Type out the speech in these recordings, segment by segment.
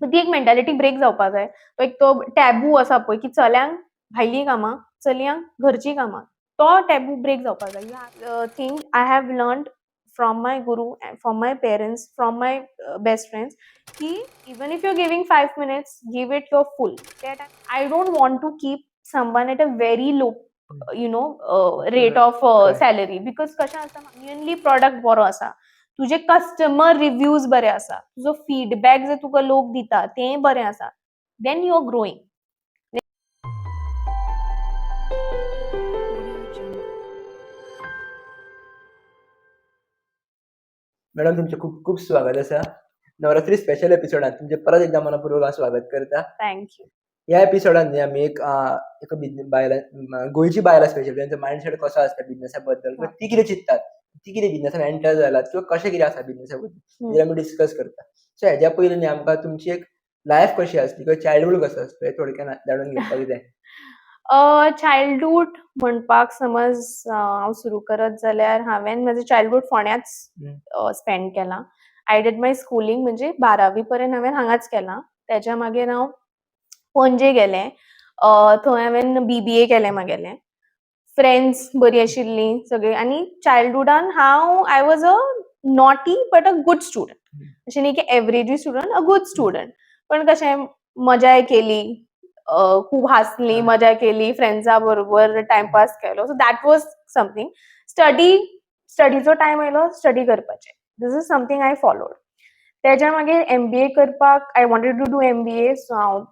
ती एक mentality break जावपा जाय. तो एक तो टॅबू आसा पळय की चल्यांक भायलीं कामां, चलयांक घरचीं कामां, तो टॅबू ब्रेक जावपा जाय. Thing I have learned from my guru, from my parents, from my best friends की even if you giving 5 minutes, give it your full. I don't want to keep someone at a very low rate of salary, because कशें आसा, mainly product बरो आसा, तुजे customer reviews बरे आसा, तुजो feedback जे तुका लोक दिता ते बरें आसा, then you are growing. Madam, तुमचें खूब खूब स्वागत आसा. नवरात्री स्पेशल एपिसोडान तुमचें परत एकदा मनापूर्वक हांव स्वागत करता. Thank you. ह्या एपिसोडान न्ही आमी एक एका बिजनेस बायला, गोंयची बायलां स्पेशली, तेंचो मायंडसेट कसो आसता बिझनेसा बद्दल किंवा ती कितें चिंततात, ती कितें बिझनेसान एंटर जालात किंवा कशें कितें आसा बिझनेसा बद्दल, हेजेर आमी डिस्कस करता. सो हेज्या पयलीं न्ही आमकां तुमची एक लायफ कशी आसली किंवा चायल्डहूड कसो आसलो हें थोडक्यान जाणून घेवपाक जाय. चायल्डहूड म्हणपाक समज हांव सुरू करत जाल्यार हांवें म्हजें चायल्डहूड फोंड्याच स्पेंड केलां. I did my schooling, म्हणजे बारावी पर्यंत हांवें हांगाच केलां. तेज्या मागीर हांव पणजे गेलें. थंय हांवें बीबीए केलें म्हागेलें. फ्रेंड्स बरीं आशिल्लीं सगळीं आनी चायल्डहुडान हांव I was a naughty but a good student. अशें न्ही की एवरेजूय स्टुडंट, अ गूड स्टुडंट. पण कशें मजाय केली, खूब हांसली, मजा केली, फ्रेंड्सा बरोबर टायमपास केलो. So that was something. Study, स्टडीचो time आयलो, स्टडी करपाचें. This is something I followed. तेज्या मागीर एमबीए करपाक, I wanted to do MBA, so हांव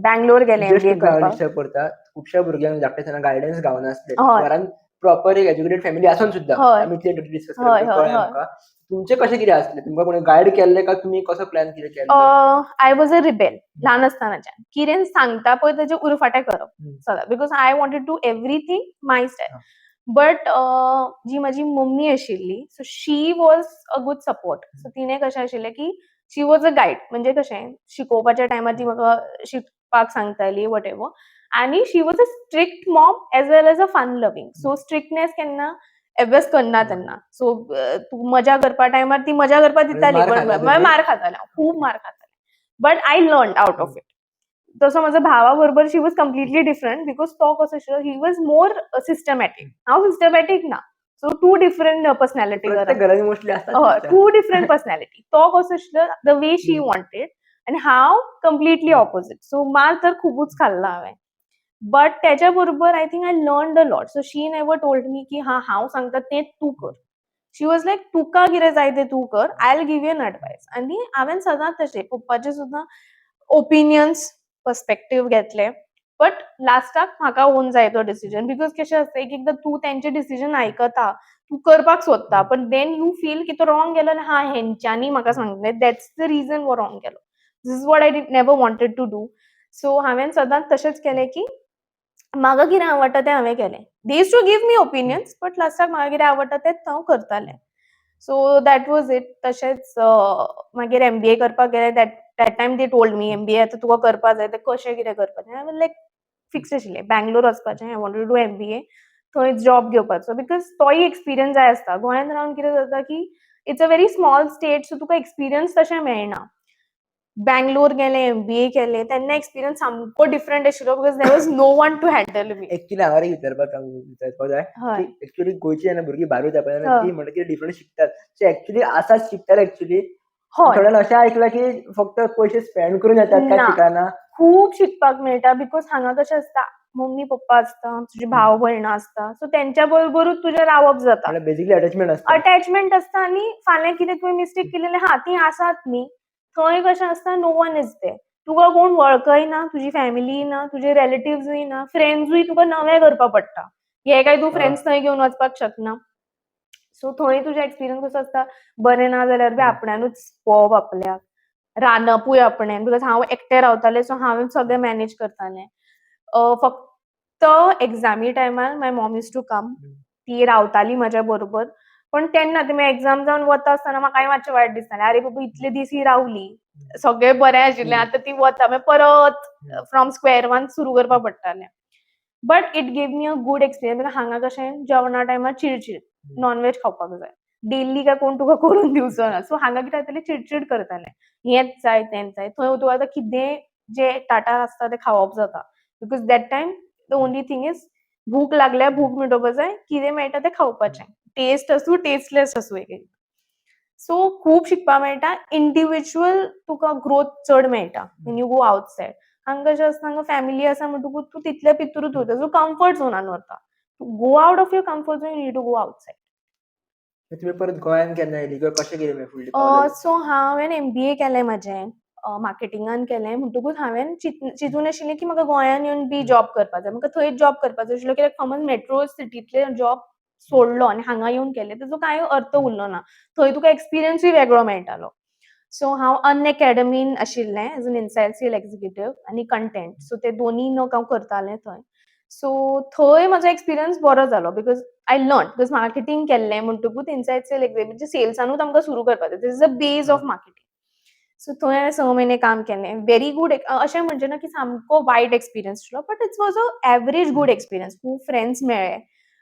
बँगलोर गेलें जस्ट एमबीए तुमकां हांव करपाक. डिस्टर्ब करता. खुबश्या भुरग्यांक धाकटे आसतना गायडन्स गावनासले घरान, प्रॉपर एक एज्युकेटेड फॅमिली आसून सुद्दां. आमी इतले डिस्कस कळ्ळें आमकां. तुमचें कशें कितें आसलें? तुमकां कोणी गायड केल्लें काय तुमी कसो प्लॅन कितें केल्लो? I was a rebel ल्हान आसतनाच्यान. कितें सांगता पळय तेजें उरफाटें करप सदां, because I wanted to everything my style. But जी म्हाजी मम्मी आशिल्ली, so she was a good support. So तिणें कशें आशिल्लें की she was a guide, म्हणजे कशें शिकोवपाच्या टायमार ती म्हाका शिकपाक सांगताली, what ever. आनी she was a strict mom as well as a fun loving. So strictness केन्ना अभ्यास करना तेन्ना. सो तूं मजा करपा टायमार ती मजा करपा दिताली. मार पण खाल्ला मागीर तुमी? मार खातालें हांव, खूब मार खातालें, but I learn out of it. तसो म्हजो भावा बरोबर she was completely different, because तो कसो आशिल्लो, he was more systematic, हांव सिस्टमॅटीक ना. So two different personality. प्रत्येक घरांनी मोस्टली आसतात. हय, टू डिफरंट पर्सनॅलिटी. तो कसो आशिल्लो, the way she wanted, आनी हांव कम्प्लिटली ऑपोजीट. सो मार तर खुबूच खाल्ला हांवें, बट तेच्या बरोबर I think I learn a lot. So she never told me की हा, हांव सांगता तें तूं कर. She was like, तुका कितें जाय तें तूं कर, I will give you an advice. आनी हांवें सदांच तशें पप्पाचे सुद्दां ओपिनियन्स, पर्सपेक्टीव घेतले, बट लास्टाक म्हाका ओन जाय तो डिसिजन. Because कशें आसता, एक एकदां तूं तेंचे डिसिजन आयकता, तूं करपाक सोदता, पण then you feel की तो रॉंग गेलो आनी हा, हेंच्यांनी म्हाका सांगलें, that's the reason हो रॉंग गेलो. This is what I never wanted to do. So हांवें सदांच तशेंच केलें की म्हाका कितें आवडटा तें हांवें केलें. They used to give me opinions, but लास्टाक म्हाका कितें आवडटा तेंच हांव करतालें. So that was it. तशेंच मागीर एमबीए करपाक गेलें. That time they told me, MBA आतां तुका करपा जाय, तें कशें कितें करपाचें. हांवें लायक फिक्स आशिल्लें, बँगलोर वचपाचें, I wanted to do MBA, थंय जॉब घेवपाचो, because तोय एक्सपिरियन्स जाय आसता. गोंयांत रावन कितें जाता की it's a very small state, so तुका एक्सपिरियन्स तशें मेळना. बँगलोर गेलें, एमबीए केलें, तेन्ना एक्सपिरियन्स सामको डिफरंट आशिल्लो, because there was no one to handle me. Actually हांगा एक विचारपाक जाय की एक्चुअली गोंयची जेन्ना भुरगीं भायर वयता पळय, तेन्ना ती म्हणटा की डिफरंट शिकतात. सो एक्चुअली आसा, शिकतात एक्चुअली? थोड्यांनी अशें आयकलां की फक्त पयशे स्पेंड करून येतात काय ना. शिकना? खूब शिकपाक मेळटा, because हांगा कशें आसता, मम्मी पप्पा आसता, तुजी भाव भयणां आसता, सो तेंच्या बरोबरूच तुजें रावप जाता. म्हणल्यार बेसिकली अटॅचमेंट आसता. अटॅचमेंट आसता आनी फाल्यां कितें तुवें मिस्टेक केली जाल्यार हा, ती आसात न्ही. थंय कशें आसता, no one is there. तुका कोण वळखय ना, तुजी फॅमिली ना, तुजे रिलेटिव्हजूय ना, फ्रेंड्सूय तुका नवे करपा पडटा. हे काय तूं फ्रेंड्स थंय घेवन वचपाक शकना. सो थंय तुजें एक्सपिरियन्स कसो आसता, बरें ना जाल्यार बी आपणानूच पळोवप, आपल्याक रांदपूय आपणें, because हांव एकटें रावतालें, सो हांवें सगळें मॅनेज करतालें. फक्त एग्जामी टायमार my mom used to come. ती रावताली म्हाज्या बरोबर. पण तेन्ना तुमी एग्जाम जावन वता आसतना म्हाकाय मातशें वायट दिसतालें, आरे बाबा, इतले दीस ही रावली, सगळें बरें आशिल्लें, आतां ती वता, मागीर परत फ्रॉम स्क्वेअर वन सुरू करपा पडटालें. But it gave me a good experience. हांगा कशें, जेवणा टायमार चिडचीड, नॉनव्हेज खावपाक जाय. डेली काय कोण तुका करून दिवचो ना. सो हांगा कितें जातालें, चिडचीड करतालें, हेंच जाय, तेंच जाय. थंय तुका आतां कितेंय जें ताटार आसता तें खावप जाता, because that time the only thing is भूक लागल्या, भूक मिटोवपा जाय, कितें मेळटा तें खावपाचें, टेस्ट आसूं, टेस्टलेस आसूं एक एकदां. सो खूब शिकपाक मेळटा, इंडिविज्युअल तुका ग्रोथ चड मेळटा when you go outside. हांगा कशें आसता, हांगा फॅमिली आसा म्हणटकूच तूं तितल्या भितरूच उरता, सो कम्फर्ट झोनान वता. Go out of your comfort zone, you need to go outside. तुमी परत गोंयान केन्ना येयली किंवा कशें कितें मागीर फुडली पावलां? सो हांवें एमबीए केलें, म्हाजें मार्केटिंगान केलें म्हणटकूच हांवें चिंतून आशिल्लें की म्हाका गोंयान येवन बी जॉब करपाक जाय. म्हाका थंयच जॉब करपाचो आशिल्लो, कित्याक समज मेट्रो सिटींतले जॉब सोडलो आनी हांगा येवन केलें, तेजो कांय अर्थ उरलो ना. थंय तुका एक्सपिरियन्सूय वेगळो मेळटालो. सो हांव अनएकॅडमीन आशिल्लें as an inside sale executive आनी कंटेंट, सो ते दोनी नग हांव करतालें थंय. सो थंय म्हजो एक्सपिरियन्स बरो जालो because I learn, because marketing केल्लें म्हणटकूच इनसायड सेल एक्झिक्युटिव्ह सेल्सानूच आमकां सुरू करपाक जाय. This is a base of marketing. So थंय हांवें 6 म्हयने काम केलें. व्हेरी गूड, अशें म्हणचें ना की सामको वायट एक्सपिरियन्स आशिल्लो, but it's was a average good experience. खूब फ्रेंड्स मेळ्ळे,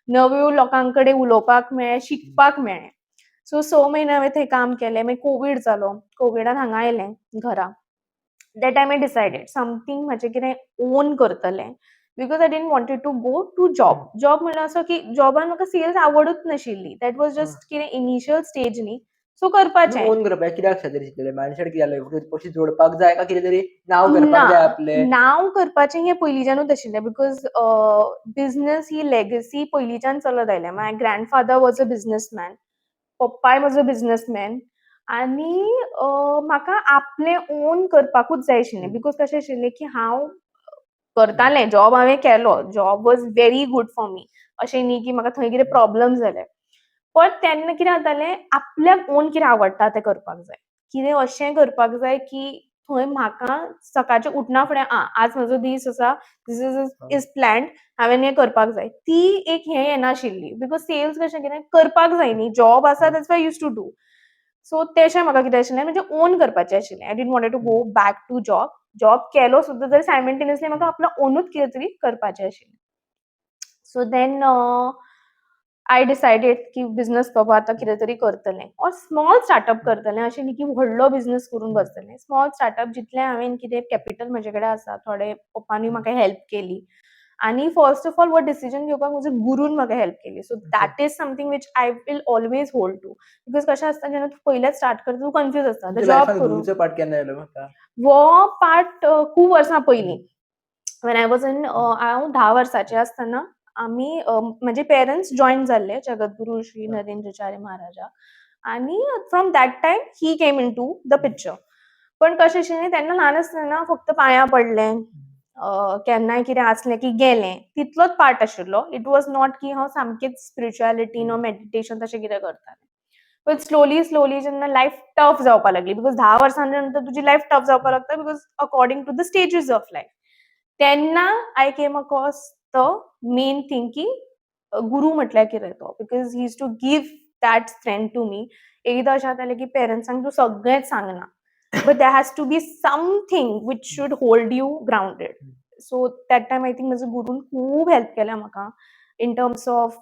नव्यो लोकां कडेन उलोवपाक मेळ्ळें, शिकपाक मेळ्ळें. सो 6 म्हयने हांवें थंय काम केलें. मागीर कोवीड जालो. कोविडान हांगा आयलें घरा. That time I decided something म्हाजें कितें ओन करतलें, because I didn't wanted to go to job. Job म्हणल्यार असो की जॉबान म्हाका सेल्स आवडूच नाशिल्ली. That was just कितें इनिशियल स्टेज न्ही, सो करपाचें. ओन करपाक कित्याक खातीर चिंतलें? मायंडसेट कितें जालें? पयशे जोडपाक जाय काय कितें तरी नांव ना. करपाक जाय आपलें? नांव करपाचें हें पयलींच्यानूच आशिल्लें, because business he legacy पयलींच्यान चलत आयल्या. My grandfather was a businessman, पप्पाय म्हजो बिजनसमॅन आनी म्हाका आपलें ओन करपाकूच जाय आशिल्लें, because कशें आशिल्लें की हांव करतालें जॉब, हांवें केलो, job was very good for me, अशें न्ही की म्हाका थंय कितें प्रॉब्लम जाले. पण तेन्ना कितें जातालें, आपल्याक ओन कितें आवडटा तें करपाक जाय, कितें अशें करपाक जाय की थंय म्हाका सकाळचें उठना फुडें, आं, आज म्हजो दीस आसा, this is planned, हांवें हें करपाक जाय, ती एक हें येनाशिल्ली, because sales कशें कितें करपाक जाय न्ही, जॉब आसा, that's why used to do. So तशें म्हाका कितें आशिल्लें, म्हणजे ओन करपाचें आशिल्लें. I didn't wanted to go back to job. Job केलो सुद्दां जाल्यार सायमल्टेनियसली म्हाका आपलो ओनूच कितें तरी करपाचें आशिल्लें. सो then I decided की बिझनस बाबा आतां कितें तरी करतलें ऑर स्मॉल स्टार्टअप करतलें, अशें न्ही की व्हडलो बिझनस करून बसतलें. स्मॉल स्टार्टअप, जितलें हांवें कितें कॅपिटल म्हजे कडेन आसा थोडे, पप्पानूय म्हाका हेल्प केली आनी फर्स्ट ऑफ ऑल हो डिसिजन घेवपाक म्हज्या गुरून म्हाका हेल्प केली. So that is something which I will always hold to, because कशें आसता, जेन्ना तूं पयलेच स्टार्ट करता, तूं कन्फ्यूज आसता आतां जॉब लायफान करूं. गुरूचो पार्ट केन्ना येयलो म्हाका? हो पार्ट खूब वर्सां पयलीं, when I was in हांव 10 वर्साचें आसतना आमी म्हजे पेरंट्स जॉयन जाल्ले जगद्गुरू श्री नरेंद्राचार्य महाराजा आनी from that time he came into the picture. पण कशें आशिल्लें, तेन्ना ल्हान आसतना फक्त पांयां पडलें, केन्नाय कितें आसलें की गेलें, तितलोच पार्ट आशिल्लो. It was not की हांव सामकेंच स्पिरिच्युअलिटी नो मेडिटेशन तशें कितें करतालें. पण स्लोली स्लोली जेन्ना लायफ टफ जावपाक लागली, because 10 वर्सां नंतर तुजी लायफ टफ जावपाक लागता, because according to the stages of life, तेन्ना I came across the main thing की गुरू म्हटल्यार कितें तो, because he used to give that strength to me. एकदां अशें जातालें की पेरंट्सांक तूं सगळेंच सांगना, but there has to be something which should hold you grounded. So that time I think म्हज्या गुरून खूब हेल्प केल्या म्हाका in terms of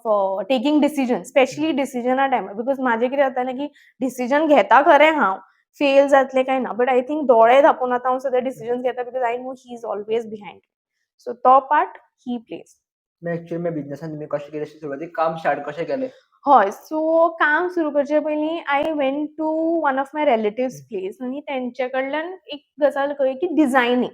taking decision, specially डिसिजना टायमार, because म्हाजें कितें जातालें की डिसिजन घेता खरें हांव, फेल जातलें काय ना, बट I think दोळे धांपून आतां हांव सद्या डिसिजन घेता, because I know he is always behind. So तो पार्ट ही प्लेज. एक्चुअली मागीर बिझनेसान तुमी कशें कितें सुरवातीक काम स्टार्ट कशें केलें? हय, सो काम सुरू करचे पयलीं I went to one of my relatives' place आनी तेंचे कडल्यान एक गजाल कळ्ळी की डिझायनींग.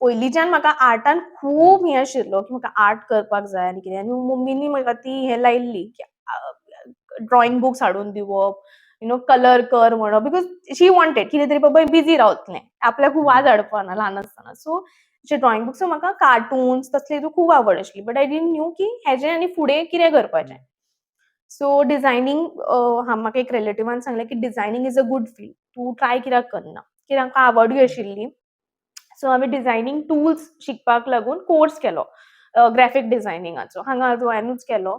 पयलींच्यान म्हाका आर्टान खूब हें आशिल्लो की म्हाका आर्ट करपाक जाय आनी कितें, आनी मम्मीनी म्हाका ती हें लायिल्ली की ड्रॉइंग बुक्स हाडून दिवप, you know colour कर म्हणप, because she wanted कितें तरी बाबा बिजी रावतलें, आपल्याक वाज हाडपा ना ल्हान आसतना. सो अशें ड्रॉइंग बुक्स, म्हाका कार्टुन्स तसले हितून खूब आवड आशिल्ली, बट I didn't न्यू की हेजें आनी फुडें कितें करपाचें. सो डिझायनींग, म्हाका एक रिलेटिवान सांगलें की designing is a good field, तूं ट्राय कित्याक करना, कित्याक म्हाका आवडूय आशिल्ली. सो हांवें डिझायनींग टुल्स शिकपाक लागून कोर्स केलो ग्राफीक डिझायनिंगाचो, हांगा गोंयानूच केलो.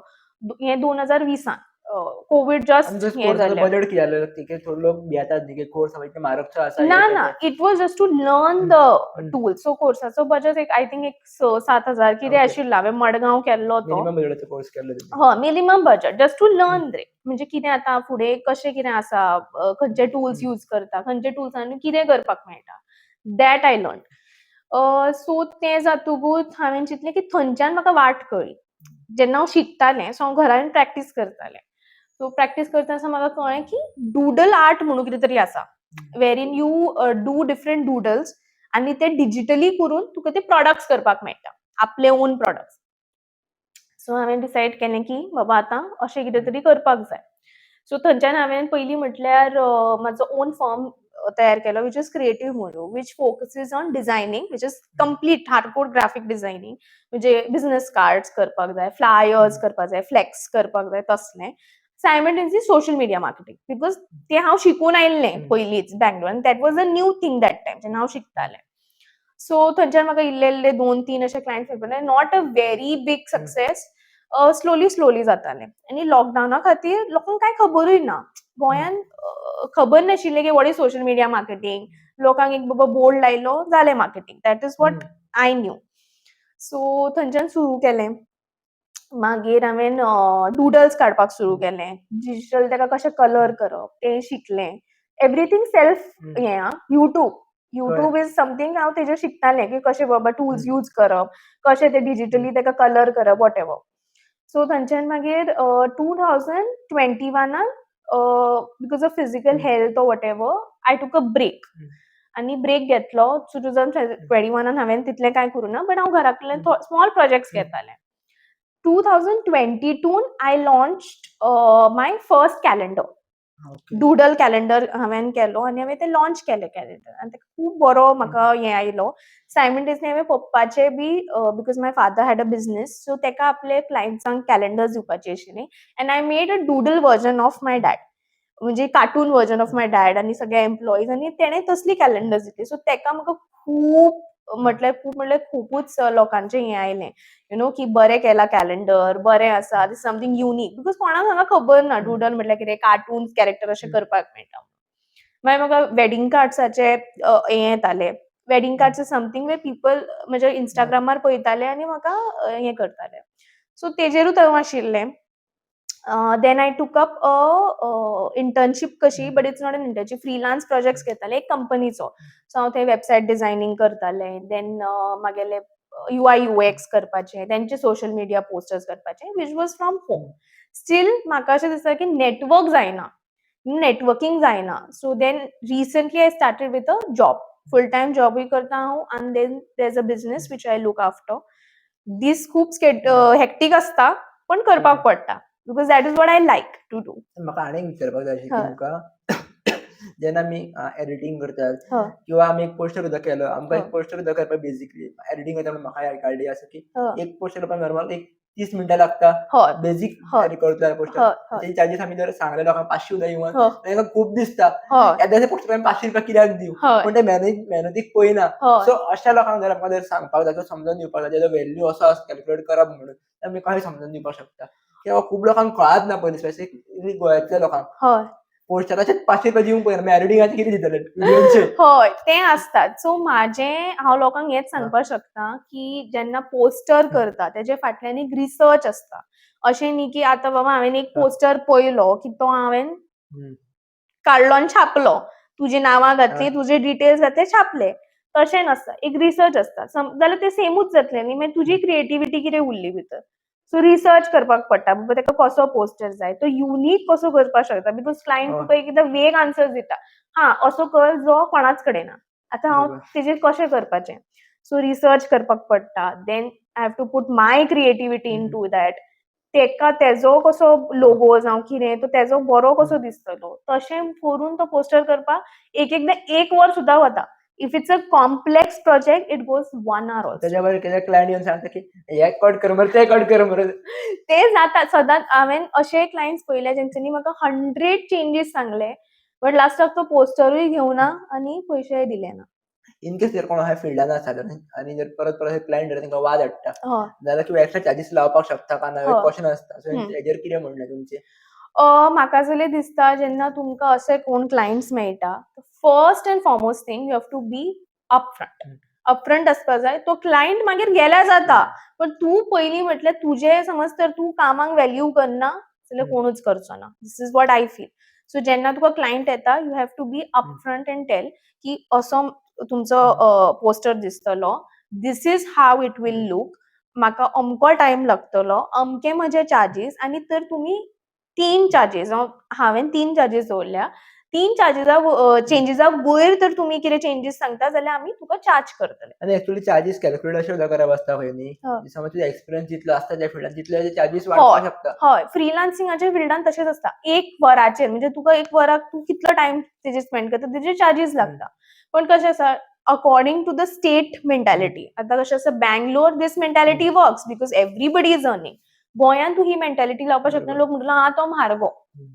हें 2020आन. कोवीड जस्ट हें जालें. बजेट कितें जालें की थोडे लोक भियेतात न्ही की कोर्स इतले म्हारगसो आसा. ना ना, it was just to learn the tool. So कोर्साचो बजेट एक, I think, एक 6-7 हजार कितें आशिल्लो. हांवें मडगांव केल्लो तो. मिनिमम बजेटाचो कोर्स केल्लो तुमी. हय, minimum budget, just to learn रे, म्हणजे कितें आतां फुडें कशें कितें आसा, खंयचे टूल्स यूज करता, खंयचे टुल्सांनी कितें करपाक मेळटा, that I learn. So तें जातकूच हांवें चिंतलें की थंयच्यान म्हाका वाट कळ्ळी. जेन्ना हांव शिकतालें, सो हांव घरान प्रॅक्टीस करतालें. सो प्रॅक्टीस करता आसतना म्हाका कळ्ळें की डुडल आर्ट म्हणून कितें तरी आसा, wherein you do different doodles आनी ते डिजिटली करून तुका ते प्रॉडक्ट्स करपाक मेळटा, आपले ओन प्रॉडक्ट्स. सो हांवें डिसायड केलें की बाबा, आतां अशें कितें तरी करपाक जाय. सो थंयच्यान हांवें पयलीं म्हटल्यार म्हाजो ओन फर्म तयार केलो, which is Creative Mojo, which focuses on designing, which is complete hardcore graphic designing. म्हणजे बिझनस कार्ड्स करपाक जाय, फ्लायर्स करपाक जाय, फ्लेक्स करपाक जाय, तसलें. Simultaneously social media marketing, because तें हांव शिकून आयिल्लें पयलींच बँगलोर आनी that was a new thing that time जेन्ना हांव शिकतालें. सो थंयच्यान म्हाका इल्ले इल्ले दोन तीन अशे क्लायंट्स मेळपाक, not a very big success, slowly slowly जातालें. आनी लॉकडावना खातीर लोकांक कांय खबरूय ना गोंयान, खबर नाशिल्लें की what is social media marketing. लोकांक एक बाबा बोर्ड लायलो, जालें marketing, that is what I knew. So थंयच्यान सुरू केलें. मागीर हांवें डुडल्स काडपाक सुरू केलें, डिजिटल ताका कशें कलर करप तें शिकलें, एवरीथींग सेल्फ हें. आं, YouTube is something, हांव तेजेर शिकतालें की कशें बाबा टूल्स यूज करप, कशें ते डिजिटली ताका कलर करप, what ever. सो थंयच्यान मागीर 2021न because of physical health or whatever, I took a break. आनी ब्रेक घेतलो. सो 2021न हांवें तितलें कांय करूं ना, बट हांव घरा कडल्यान स्मॉल प्रोजेक्ट्स घेतालें. 2022 I launch my first calendar. Doodle calendar हांवें केलो आनी हांवें ते लॉन्च केलें कॅलेंडर आनी तेका खूब बरो म्हाका हें आयलो. सायमल्टेनियसली हांवें पप्पाचे बी, because my father had a business, so तेका आपले क्लायंट्सांक कॅलेंडर्स दिवपाची आशिल्ली and I made a doodle version of my dad, म्हणजे cartoon version of my dad आनी सगळे एम्प्लॉईज, आनी तेणें तसली कॅलेंडर्स दिली. सो तेका म्हाका खूब, म्हटल्यार खूब, म्हटल्यार खुबूच लोकांचें हें आयलें you know की बरें केलां कॅलेंडर, बरें आसा, this something unique, because कोणाक हांगा खबर ना डुडल म्हटल्यार कितें, कार्टून कॅरेक्टर अशें करपाक मेळटा. मागीर म्हाका वेडिंग कार्ड्साचे हें येताले. Wedding cards is something where people म्हज्या इंस्टाग्रामार पळयताले आनी म्हाका हें करताले. सो तेजेरूच हांव आशिल्लें. Then I took up a internship कशी, but it's not an internship, freelance projects घेताले एक कंपनीचो. सो हांव थंय वेबसायट डिझायनींग करतालें, देन म्हागेले UI UX करपाचे, तेंचे सोशल मिडिया पोस्टर्स करपाचे, which was from home. Still म्हाका अशें दिसता की नेटवर्क जायना, नेटवर्किंग जायना. So then recently I started with a job, full time जॉबूय करता हांव आनी then there is a business which I look after. दीस खूब हेक्टीक आसता, पण करपाक पडटा, because that is what I like to do. म्हाका आनी एक विचारपाक जाय आशिल्लें तुमकां, जेन्ना आमी एडिटींग करतात किंवा आमी एक पोस्टर सुद्दां केलो, आमकां एक पोस्टर सुद्दां करपाक, बेसिकली एडिटींग करता म्हणून म्हाका आयडिया आसा की एक पोस्टर करपाक नॉर्मल एक 30 मिनटां लागता. बेसिक करतलो पोस्टर, हय हय तेजे चार्जीस आमी जर सांगले लोकांक 500 सुद्दां इवन, तांकां खूब दिसता, येदेशे पोस्टर आमी 500 रुपया कित्याक दिवं? पूण ते मेहनतीक पळयना. सो अशा लोकांक जर आमकां जर सांगपाक जाय किंवा समजून दिवपाक जाय तेजो व्हॅल्यू असो आसा कॅल्क्युलेट करप म्हणून, जाल्यार आमी कशें समजून दिवपाक शकता? किंवा खूब लोकांक कळच ना पयलीं, स्पेसिफिकली गोंयांतल्या लोकांक, पोस्टराचेच 500 रुपया दिवंक पळयना, एडिटिंगाचे कितें दितले व्हिडियोचे? हय, तें आसतात. सो म्हाजें, हांव लोकांक हेंच सांगपाक शकता की जेन्ना पोस्टर करता तेजे फाटल्यान एक रिसर्च आसता. अशें न्ही की आतां बाबा हांवें एक पोस्टर पळयलो की तो हांवें काडलो आनी छापलो, तुजी नांवां घातली, तुजे डिटेल्स घातले, छापले. तशें नासता. एक रिसर्च आसता. जाल्यार ते सेमूच जातले न्ही, मागीर तुजी क्रिएटिविटी कितें उरली भितर? सो रिसर्च करपाक पडटा, बाबा ताका कसो पोस्टर जाय, तो युनीक कसो करपाक शकता, because client तुका एक एकदां वेग आन्सर दिता, हा, असो कर जो कोणाच कडेन ना. आतां हांव तेजेर कशें करपाचें? सो रिसर्च करपाक पडटा. Then I have to put my creativity into that. तेका तेजो कसो लोगो जावं कितें, तो तेजो बरो कसो दिसतलो, तशें करून तो पोस्टर करपाक एक एकदां एक वर सुद्दां वता. If it's a complex project, it goes one hour also. तेज्या बरोबर केन्ना क्लायंट येवन सांगता की हे कट कर मरे, ते कट कर मरे? ते जाता सदांच. हांवें अशे क्लायंट्स पळयले जेंच्यांनी म्हाका 100 चेंजीस सांगले, बट लास्टाक तो पोस्टरूय घेवना आनी पयशेय दिले ना. इन केस जर कोण अशा फिल्डान आसा आनी जर परत परत क्लायंट जर तांकां वाद हाडटा जाल्यार किंवा एक्स्ट्रा चार्जीस लावपाक शकता का ना, क्वेश्चन आसता. सो हेजेर कितें म्हणणें तुमचें? म्हाका जाल्यार दिसता, जेन्ना तुमकां अशे कोण क्लायंट्स मेळटा, first and foremost thing, you have to be upfront. Upfront आसपा जाय. तो क्लायंट मागीर गेल्यार जाता, पण तूं पयलीं म्हटल्यार तुजें समज तर तूं कामाक व्हॅल्यू करना जाल्यार कोणूच करचो ना. This is what I feel. So जेन्ना तुका क्लायंट येता, you have to be upfront and tell की असो तुमचो पोस्टर दिसतलो, this is how it will look, म्हाका अमको टायम लागतलो, अमके म्हजे चार्जीस. आनी तर तुमी तीन चार्जीस, हांवें तीन चार्जीस दवरल्या, तीन चार्जीसा चेंजीसा वयर तर तुमी कितें चेंजीस सांगता जाल्यार आमी तुका चार्ज करतले. आनी एक्चुअली चार्जीस कॅल्क्युलेट अशें सुद्दां करप आसता खंय न्ही? हय. समज तुजो एक्सपिरियन्स जितलो आसता त्या फिल्डान, तितले चार्जीस वाडपाक शकता. हय, फ्रिलान्सिंगाच्या फिल्डान तशेंच आसता. एक वराचेर, म्हणजे तुका एक वराक तूं कितलो टायम तेजेर स्पेंड करता तेजेर चार्जीस लागता. पण कशें आसा, according to the state mentality, आतां कशें आसा, Bangalore this mentality works because everybody is earning. गोंयांत तूं ही मेंटेलिटी लावपाक शकना. लोक म्हणटलो, हा, तो म्हारगो,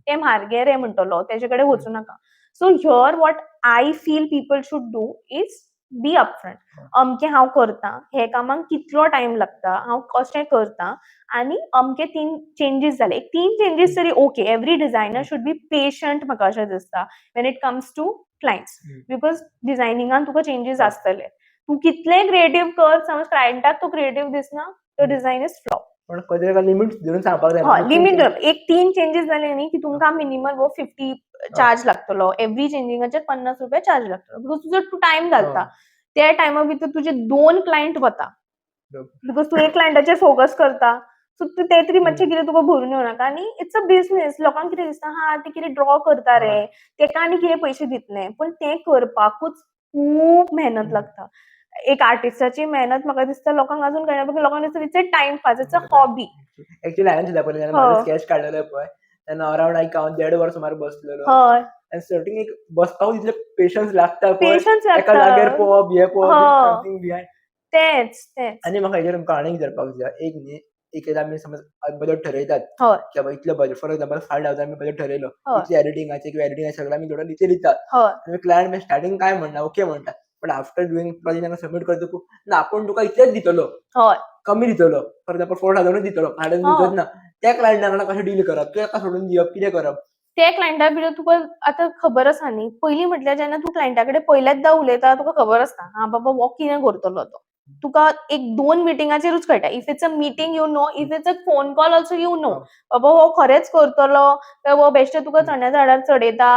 ते म्हारगे रे म्हणटलो, तेजे कडेन वचूं नाका. So here what I feel people should do is be upfront. अमकें हांव करतां, हे कामाक कितलो टायम लागता, हांव कशें करता आनी अमके तीन चेंजीस जाले, एक तीन चेंजीस तरी okay. Every designer should be patient, म्हाका अशें दिसता, when it comes to clients, because डिझायनिंगान तुका चेंजीस आसतले. तूं कितलें क्रिएटीव कर, समज क्लायंटाक तूं क्रिएटीव दिसना, तो डिझायन is flop. पण खंय तरी लिमिट धरून सांगपाक जाय. हय, लिमीट. एक तीन चेंजीस जाले न्ही की तुमकां मिनिमम हो 50 चार्ज लागतलो, एवरी चेंजिंगाचेर 50 रुपया चार्ज लागतलो, because तुजो तूं टायम घालता. त्या टायमा भितर तुजे दोन क्लायंट वता, because तूं एक क्लायंटाचेर फोकस करता. सो ते तरी मातशें कितें तुका भरून येवं नाका. आनी it's a business. लोकांक कितें दिसता, हा, ते कितें ड्रॉ करता रे, तेका आनी कितें पयशे दितले. पण तें करपाकूच खूब मेहनत लागता. एक आर्टिस्टाची मेहनत म्हाका दिसता लोकांक अजून कळना, because लोकांक दिसता it's a time pass, it's a hobby. Actually हांवें सुद्दां पळयलें, जेन्ना म्हाजो स्केच काडलेलो पळय, तेन्ना अरावंड एक हांव देड वर सुमार बसलेलो. आनी स्टार्टींग एक बसपाक इतले पेशन्स लागता पळय, पेशन्स एका जाग्यार लागता. पळोवप, हें पळोवप, समथींग बिहायंड. तेच तेच. आनी म्हाका हेजेर तुमकां आनीक विचारपाक जाय. एक न्ही, एक एकदां आमी समज बजेट ठरयतात की बाबा इतलो बजेट, फॉर एक्झाम्पल 5,000 आमी बजेट ठरयलो, इतले एडिटिंगाचे किंवा एडिटिंगाचे सगळं आमी टोटल इतले दितात. आनी क्लायंट स्टार्टिंग काय म्हणना, ओके म्हणटा, पण आफ्टर डुईंग प्रोजेक्ट तांकां सबमीट करतकूच, ना, आपूण तुका इतलेच दितलो, कमी दितलो, फॉर एक्झाम्पल 4,000ूच दितलो, 5,000 दिवचोच ना. त्या क्लायंटा वांगडा कशें डील करप? ताका सोडून दिवप, कितें करप? ते क्लायंटा भितर तुका आतां खबर आसा न्ही, पयलीं म्हटल्यार जेन्ना तूं क्लायंटा कडेन पयल्याच उलयता, तुका खबर आसता, हा बाबा, हो कितें करतलो तो. तुका एक दोन मिटिंगाचेरूच कळटा. If it's a meeting, you know. If it's a phone call also, you know, बाबा हो खरेंच करतलो काय हो बेश्टे तुका चण्या झाडार चडयता,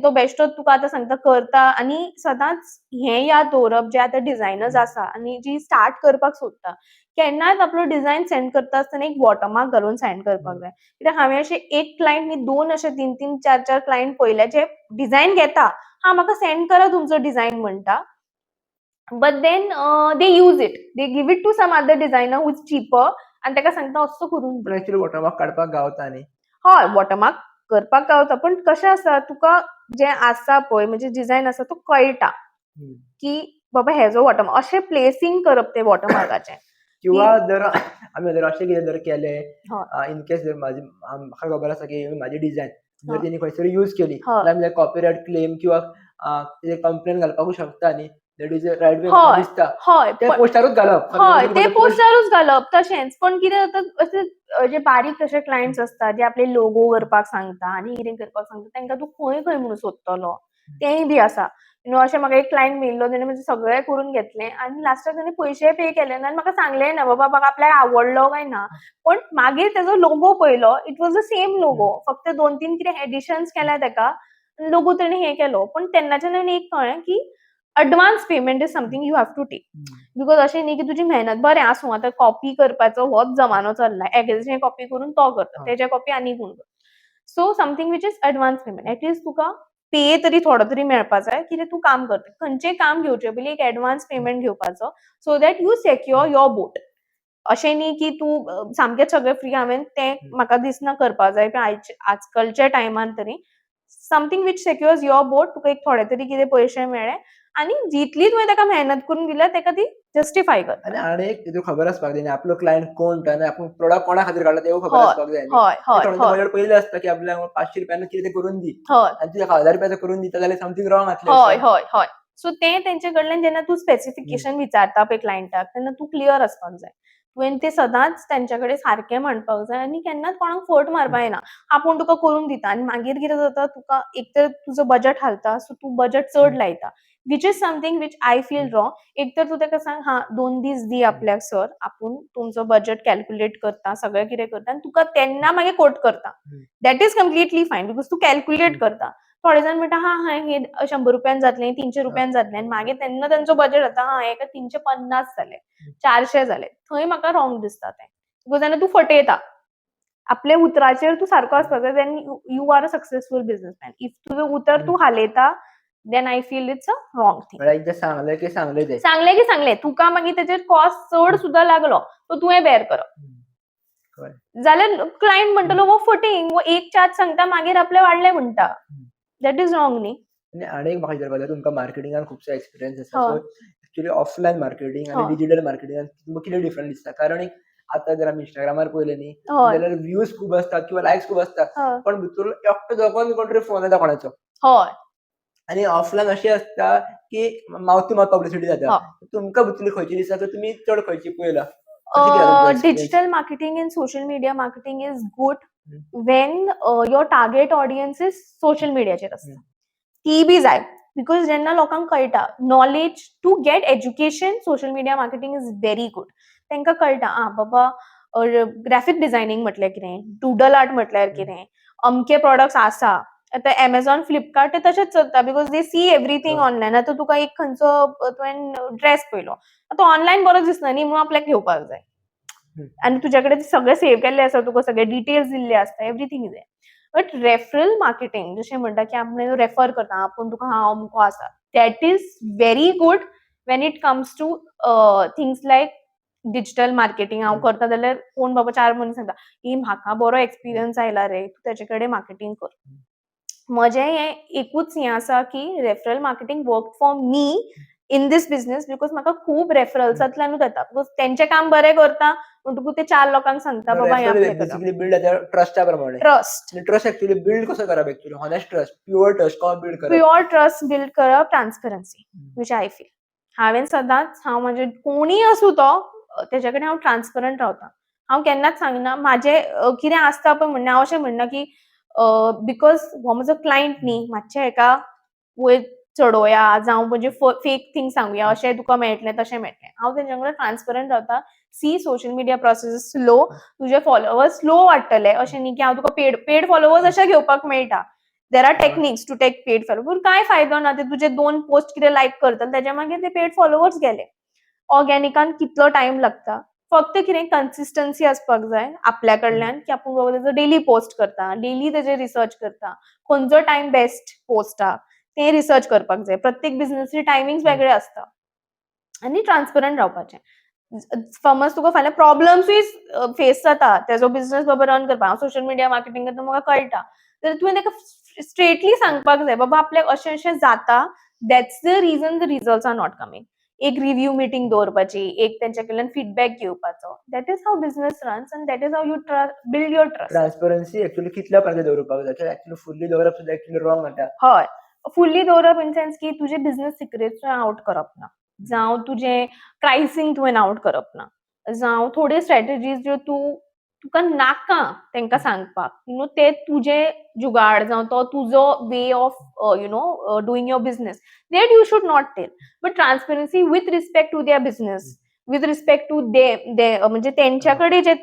तो बेश्टोच तुका आतां सांगता करता. आनी सदांच हें याद दवरप, जे आतां डिझायनर्स आसा आनी जी स्टार्ट करपाक सोदता, केन्नाच आपलो डिझायन सेंड करता आसतना एक वॉटरमार्क घालून सेंड करपाक जाय. कित्याक हांवें अशे एक क्लायंट न्ही, दोन अशे तीन तीन चार चार क्लायंट पळयले जे डिझायन घेता, हा, म्हाका सेंड करा तुमचो डिझायन म्हणटा, but then they use it, they give it to some other designer who is cheaper आनी ताका सांगता असो करून दी. पण एक्चुअली वॉटरमार्क काडपाक गावता न्ही? हय, वॉटरमार्क करपाक गावता, पण कशें आसा, तुका जें आसा पळय, म्हणजे डिझायन आसा तो कळटा की बाबा हेजो वॉटरमार्क, अशें प्लेसिंग करप ते वॉटरमार्काचें. किंवा जर आमी जर अशें कितें जर केलें, इन केस जर म्हाजी, म्हाका खबर आसा की म्हाजी डिझायन जर तेणी खंयसर यूज केली जाल्यार कॉपीरायट क्लेम किंवा तेजेर कंप्लेन घालपाकूच शकता न्ही? That is right way दिसता. ते पोस्टारूच घालप. हय, ते पोस्टारूच घालप तशेंच. पण कितें जाता, अशें जे बारीक अशे क्लायंट्स आसता, जे आपले लोगो करपाक सांगता आनी कितें करपाक सांगता, तांकां तूं खंय खंय म्हणून सोदतलो? तेंय बी आसा न्हू. अशें म्हाका एक क्लायंट मेळिल्लो, तेणे म्हजें सगळें करून घेतलें आनी लास्टाक तेणे पयशेय पे केले ना आनी म्हाका सांगलेंय ना बाबा म्हाका आपल्याक आवडलो काय ना. पण मागीर तेजो लोगो पळयलो, it was the same logo, फक्त दोन तीन कितें एडिशन्स केल्या तेका, लोगो तेणे हें केलो. पण तेन्नाच्यान हांवें एक कळ्ळें की advance payment is something you have to take, because अशें न्ही की तुजी मेहनत, बरें आसूं, आतां कॉपी करपाचो होच जमानो चल्ला, एकेचें कॉपी करून तो करता, तेजें कॉपी आनी कोण करता. So something which is advance payment, at least तुका पे तरी थोडो तरी मेळपा जाय कितें तूं काम करता. खंयचें काम घेवचे पयलीं एक एडवान्स पेमेंट घेवपाचो, so that you secure your boat. अशें न्ही की तूं सामकेंच सगळें फ्री. हांवें तें म्हाका दिसना करपा जाय आजकालच्या टायमान तरी. Something which secures your boat, तुका एक थोडे तरी कितें पयशे मेळ्ळे आनी जितली तुवें ताका मेहनत करून दिल्या तेका ती जस्टिफाय करता. आनी आनी एक तितून खबर आसपाक जाय न्ही, आपलो क्लायंट कोण तो आनी आपूण प्रोडक्ट कोणा खातीर काडला तेवूय खबर आसपाक जाय न्ही. हय हय थोड्यांचे बजेट पयलीं आसता की आपल्याक 500 रुपयान कितें तें करून दी आनी तूं 1000 रुपयाचो करून दिता जाल्यार समथींग रॉंग आसलें. हय हय हय सो तें तेंचे कडल्यान जेन्ना तूं स्पेसिफिकेशन विचारता पळय क्लायंटाक, तेन्ना तूं क्लियर आसपाक जाय. तुवें ते सदांच तेंच्या कडेन सारकें म्हणपाक जाय आनी केन्नाच कोणाक फट मारपा जायना. आपूण तुका करून दिता आनी मागीर कितें जाता, तुका एक तर तुजो बजट हालता, सो तूं बजट चड लायता, which is something which I feel wrong. एक तर तूं ताका सांग, हा, 2 दीस दी आपल्याक सर, आपूण तुमचो बजट कॅल्क्युलेट करता, सगळें कितें करता आनी तुका तेन्ना मागीर कोट करता. That is completely fine because तूं कॅल्क्युलेट करता. थोडे जाण म्हणटा, हा हा, हे 100 रुपयान जातलें, 300 रुपयान जातलें, आनी मागीर तेन्ना तेंचो बजट जाता, हा, हेका 350 जाले, 400 जाले. थंय म्हाका रॉंग दिसता तें, because तेन्ना तूं फटयता. आपल्या उतराचेर तूं सारको आसपाक जाय, then you are a successful businessman. If तुजें उतर तूं हालयता, then I feel it's a wrong thing. म्हळ्यार एकदां सांगलें की सांगलें तें. सांगलें की सांगलें. तुका मागीर तेजेर कॉस्ट चड सुद्दां लागलो तो तुवें बेर करप. जाल्यार क्लायंट म्हणटलो, हो फटींग, हो एक चार्ज सांगता, मागीर आपले वाडले म्हणटा. That is wrong न्ही. आनी आनी एक म्हाका विचारपाक जाय, तुमकां मार्केटिंगान खुबसो एक्सपिरियन्स आसा. हय. सो एक्चुअली ऑफलायन मार्केटिंग आनी डिजिटल मार्केटिंगान तुमकां कितें डिफरंट दिसता? कारण एक आतां जर आमी इंस्टाग्रामार पळयलें न्ही जाल्यार व्यूज खूब असतात किंवा लायक्स खूब असतात, पण भितूर एकटो दोगोन कोण तरी फोन येता कोणाचो. आनी ऑफलायन अशें आसता की मावथ टू मावथ पब्लिसिटी जाता. तुमकां भितरली खंयची दिसता, तर तुमी चड खंयची पळयला? कशें कितें तुमचो experience? Digital marketing and social media marketing is good when your target audience is social मीडियाचेर आसता. ती बी जाय, because जेन्ना लोकांक कळटा, knowledge to get education, social media marketing is very good. तांकां कळटा, आ बाबा, ग्राफीक डिझायनींग म्हटल्यार कितें, डुडल आर्ट म्हटल्यार कितें, अमके प्रोडक्ट्स आसा. आतां एमेझॉन, फ्लिपकार्ट ते तशेंच चलता because they see everything online. आतां तुका एक खंयचो तुवें ड्रेस पळयलो, आतां ऑनलायन बरो दिसना न्ही म्हणून आपल्याक घेवपाक जाय. आनी तुज्या कडेन सगळें सेव केल्लें आसा, तुका सगळे डिटेल्स दिल्ले आसता, everything is. But referral marketing जशें म्हणटा की आपण रेफर करता, आपूण तुका हा अमको आसा, that is very good when it comes to things like digital marketing. हांव करता जाल्यार कोण बाबा चार मनीस सांगता की म्हाका बरो एक्सपिरियन्स आयला रे, तूं तेजे कडेन मार्केटिंग कर. म्हजें हें एकूच हें आसा की referral marketing work for me in this business because म्हाका खूब रेफरल्सांतल्यानूच येता, because तेंचें काम बरें करता म्हणटकूच ते चार लोकांक सांगता, बाबा हें आपलें करा. बेसिकली बिल्ड जाता ट्रस्टा प्रमाणे. ट्रस्ट. ट्रस्ट एक्चुअली बिल्ड कसो करप? Actually honest trust, pure trust कसो बिल्ड करप? प्युअर ट्रस्ट बिल्ड करप, ट्रान्सपरन्सी, which I feel. हांवें सदांच, हांव म्हजे कोणीय आसूं तो, तेजे कडेन हांव ट्रान्सपरंट रावता. हांव केन्नाच सांगना म्हाजें कितें आसता पळय म्हणना. हांव अशें म्हणना की because हो म्हजो क्लायंट न्ही, मातशें हेका वयर चडोवया जावं म्हणजे फेक थिंग सांगुया, अशें तुका मेळटलें, तशें मेळटलें. हांव तेंच्या वांगडा ट्रान्सपरंट रावता. See, social media process slow, तुजे फॉलोवर्स स्लो वाडटले. अशें न्ही की हांव तुका पेड फॉलोवर्स अशें घेवपाक मेळटा. There are techniques to take paid follow, पूण कांय फायदो ना. ते तुजे दोन पोस्ट कितें लायक करतले, तेज्या मागीर ते पेड फॉलोवर्स गेले. ऑर्गेनिकान कितलो टायम लागता. फक्त कितें, कन्सिस्टन्सी आसपाक जाय आपल्या कडल्यान की आपूण बाबा तेजो डेली पोस्ट करता, डेली तेजे रिसर्च करता, खंयचो टायम बेस्ट पोस्टाक तें रिसर्च करपाक जाय. प्रत्येक बिझनेसचे टायमिंग्स वेगळे आसता आनी ट्रान्सपरंट रावपाचें. समज तुका फाल्यां प्रॉब्लम्सूय फेस जाता तेजो बिझनेस बाबा रन करपाक, हांव सोशल मिडिया मार्केटिंग करता, म्हाका कळटा, जाल्यार तुवें ताका स्ट्रेटली सांगपाक जाय, बाबा, आपल्याक अशें अशें जाता, that's the reason the results are not coming. एक रिव्यू मिटींग दवरपाची, एक तेंच्या कडल्यान फिडबॅक घेवपाचो. That is how business runs and that is how you build your trust. Transparency actually कितल्या पर्यंत दवरपाक जाय? एक्चुअली फुल्ली दवरप सुद्दां एक्चुअली रॉंग जाता. हय, फुल्ली दवरप इन सेन्स की तुजे बिझनेस सिक्रेट्स तुवें आवट करप ना, जावं तुजें प्रायसींग तुवें आवट करप ना, जावं थोड्यो स्ट्रॅटजीज ज्यो तूं तुका नाका तांकां सांगपाक, ते तुजे जुगाड जावं तो तुजो way of doing your business, that you should not tell. But transparency with respect to their business, with respect to they, म्हणजे तेंच्या कडेन जे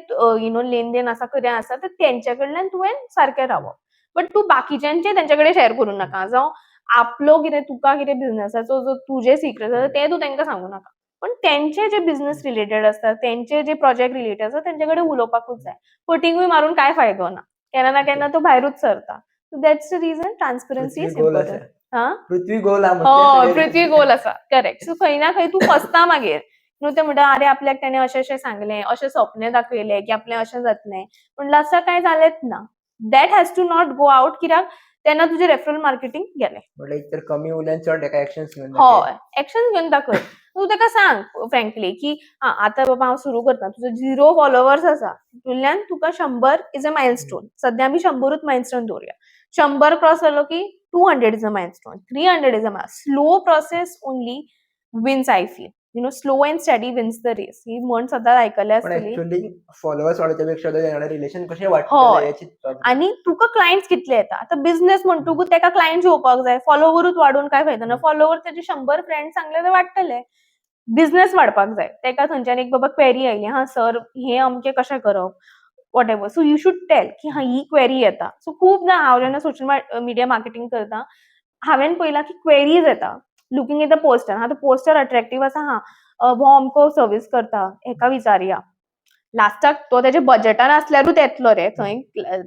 you know लेनदेन आसा, कितें आसा, ते तेंच्या कडल्यान तुवें सारकें रावप. बट तूं बाकीच्यांचे तेंच्या कडेन शेअर करूं नाका, जावं आपलो कितें तुका कितें बिझनेसाचो जो तुजे सिक्रेट आसा ते तूं तांकां सांगू नाका. पण तेंचे जे बिझनेस रिलेटेड आसता, तेंचे जे प्रोजेक्ट रिलेटेड आसता, तेंचे कडेन उलोवपाकूच जाय. फटींगूय मारून कांय फायदो ना, केन्ना ना केन्ना तो भायरूच सरता. So that's the reason transparency Prithvi is goal आसा. इम्पॉर्टंट. हा. पृथ्वी गोल हा. हय, पृथ्वी गोल आसा, करेक्ट. सो खंय ना खंय तूं फसता मागीर. न्हू, ते म्हणटा, अरे, आपल्याक तेणें अशें अशें सांगलें, अशें सपनें दाखयलें की आपलें अशें जातलें, पूण लास्टाक कांय जालेंच ना. That has to not go out, कित्याक तेन्ना तुजें रेफरल मार्केटिंग गेलें. म्हटल्यार एक तर कमी उलयन चड ताका एक्शन्स घेवन दाखय. हय, एक्शन घेवन दाखय. तूं ताका सांग फ्रँकली की आं, आतां बाबा हांव सुरू करता. तुजो झिरो फॉलोवर्स आसा, तितूंतल्यान तुका 100 is a milestone. सद्या आमी 100ूच मायलस्टोन दवरुया. 100 क्रॉस जालो की 200 is a milestone, 300 is a slow process only wins, I feel. Slow and steady wins the race ही म्हण सदांच आयकल्या पण आसतली. ऍक्च्युअली फॉलोअर्स वाडोवच्या पेक्षा रिलेशन कशें वाडटलें हय. हें चिंतपाक जाय. आनी तुका क्लायंट्स कितले येता. आतां बिझनेस म्हणटकूच तेका क्लायंट्स येवपाक जाय. फॉलोवरूच वाडोवन काय फायदो ना. फॉलोवर तेजे 100 फ्रेंड्स सांगले जाल्यार वाडटले. बिझनेस वाडपाक जाय. तेका थंयच्यान एक बाबा क्वेरी आयली, हा सर, हें अमकें कशें करप, whatever. So you should tell की हा, ही क्वेरी येता. सो खूबदां हांव जेन्ना सोशल मिडिया मार्केटिंग करता, हांवें पळयलां की क्वेरीज येता लुकींग एट the poster. हा, तो पोस्टर अट्रॅक्टीव आसा, हा, हो अमको सर्वीस करता, हेका विचारया. लास्टाक तो तेच्या बजेटान आसल्यारूच येतलो रे थंय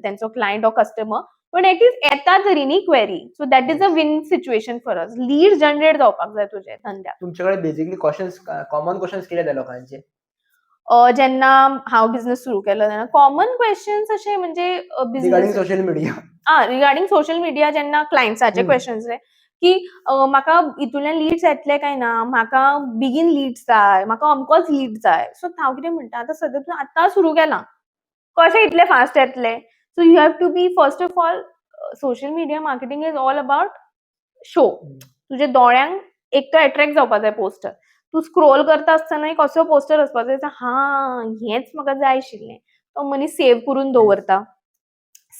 तेंचो क्लायंट ऑर कस्टमर, पण एटलीस्ट येता तरी न्ही query. So that is a win situation for us. Lead generate जावपाक जाय तुजे धंद्याक. तुमचे कडेन बेसिकली क्वेश्चन्स, कॉमन क्वेश्चन्स कितें येता लोकांचे? जेन्ना हांव बिझनेस सुरू केलो तेन्ना कॉमन क्वेश्चन्स अशे म्हणजे regarding business social media. आ, रिगार्डिंग सोशल मिडिया जेन्ना क्लायंट्साचे क्वेश्चन्स रे की म्हाका हितूंतल्यान लिड्स येतले काय ना, म्हाका बेगीन लिड्स जाय, म्हाका अमकोच लीड जाय. सो हांव कितें म्हणटा, आतां सद्या तूं आतां सुरू केलां, कशें इतले फास्ट येतले? So you have to be, first of all, social media marketing is all about show. तुज्या दोळ्यांक एक तर एट्रॅक्ट जावपाक जाय पोस्टर. तूं स्क्रोल करता आसतनाय कसो पोस्टर आसपाक जाय, हा, हेंच म्हाका जाय आशिल्लें. तो मनीस सेव करून दवरता.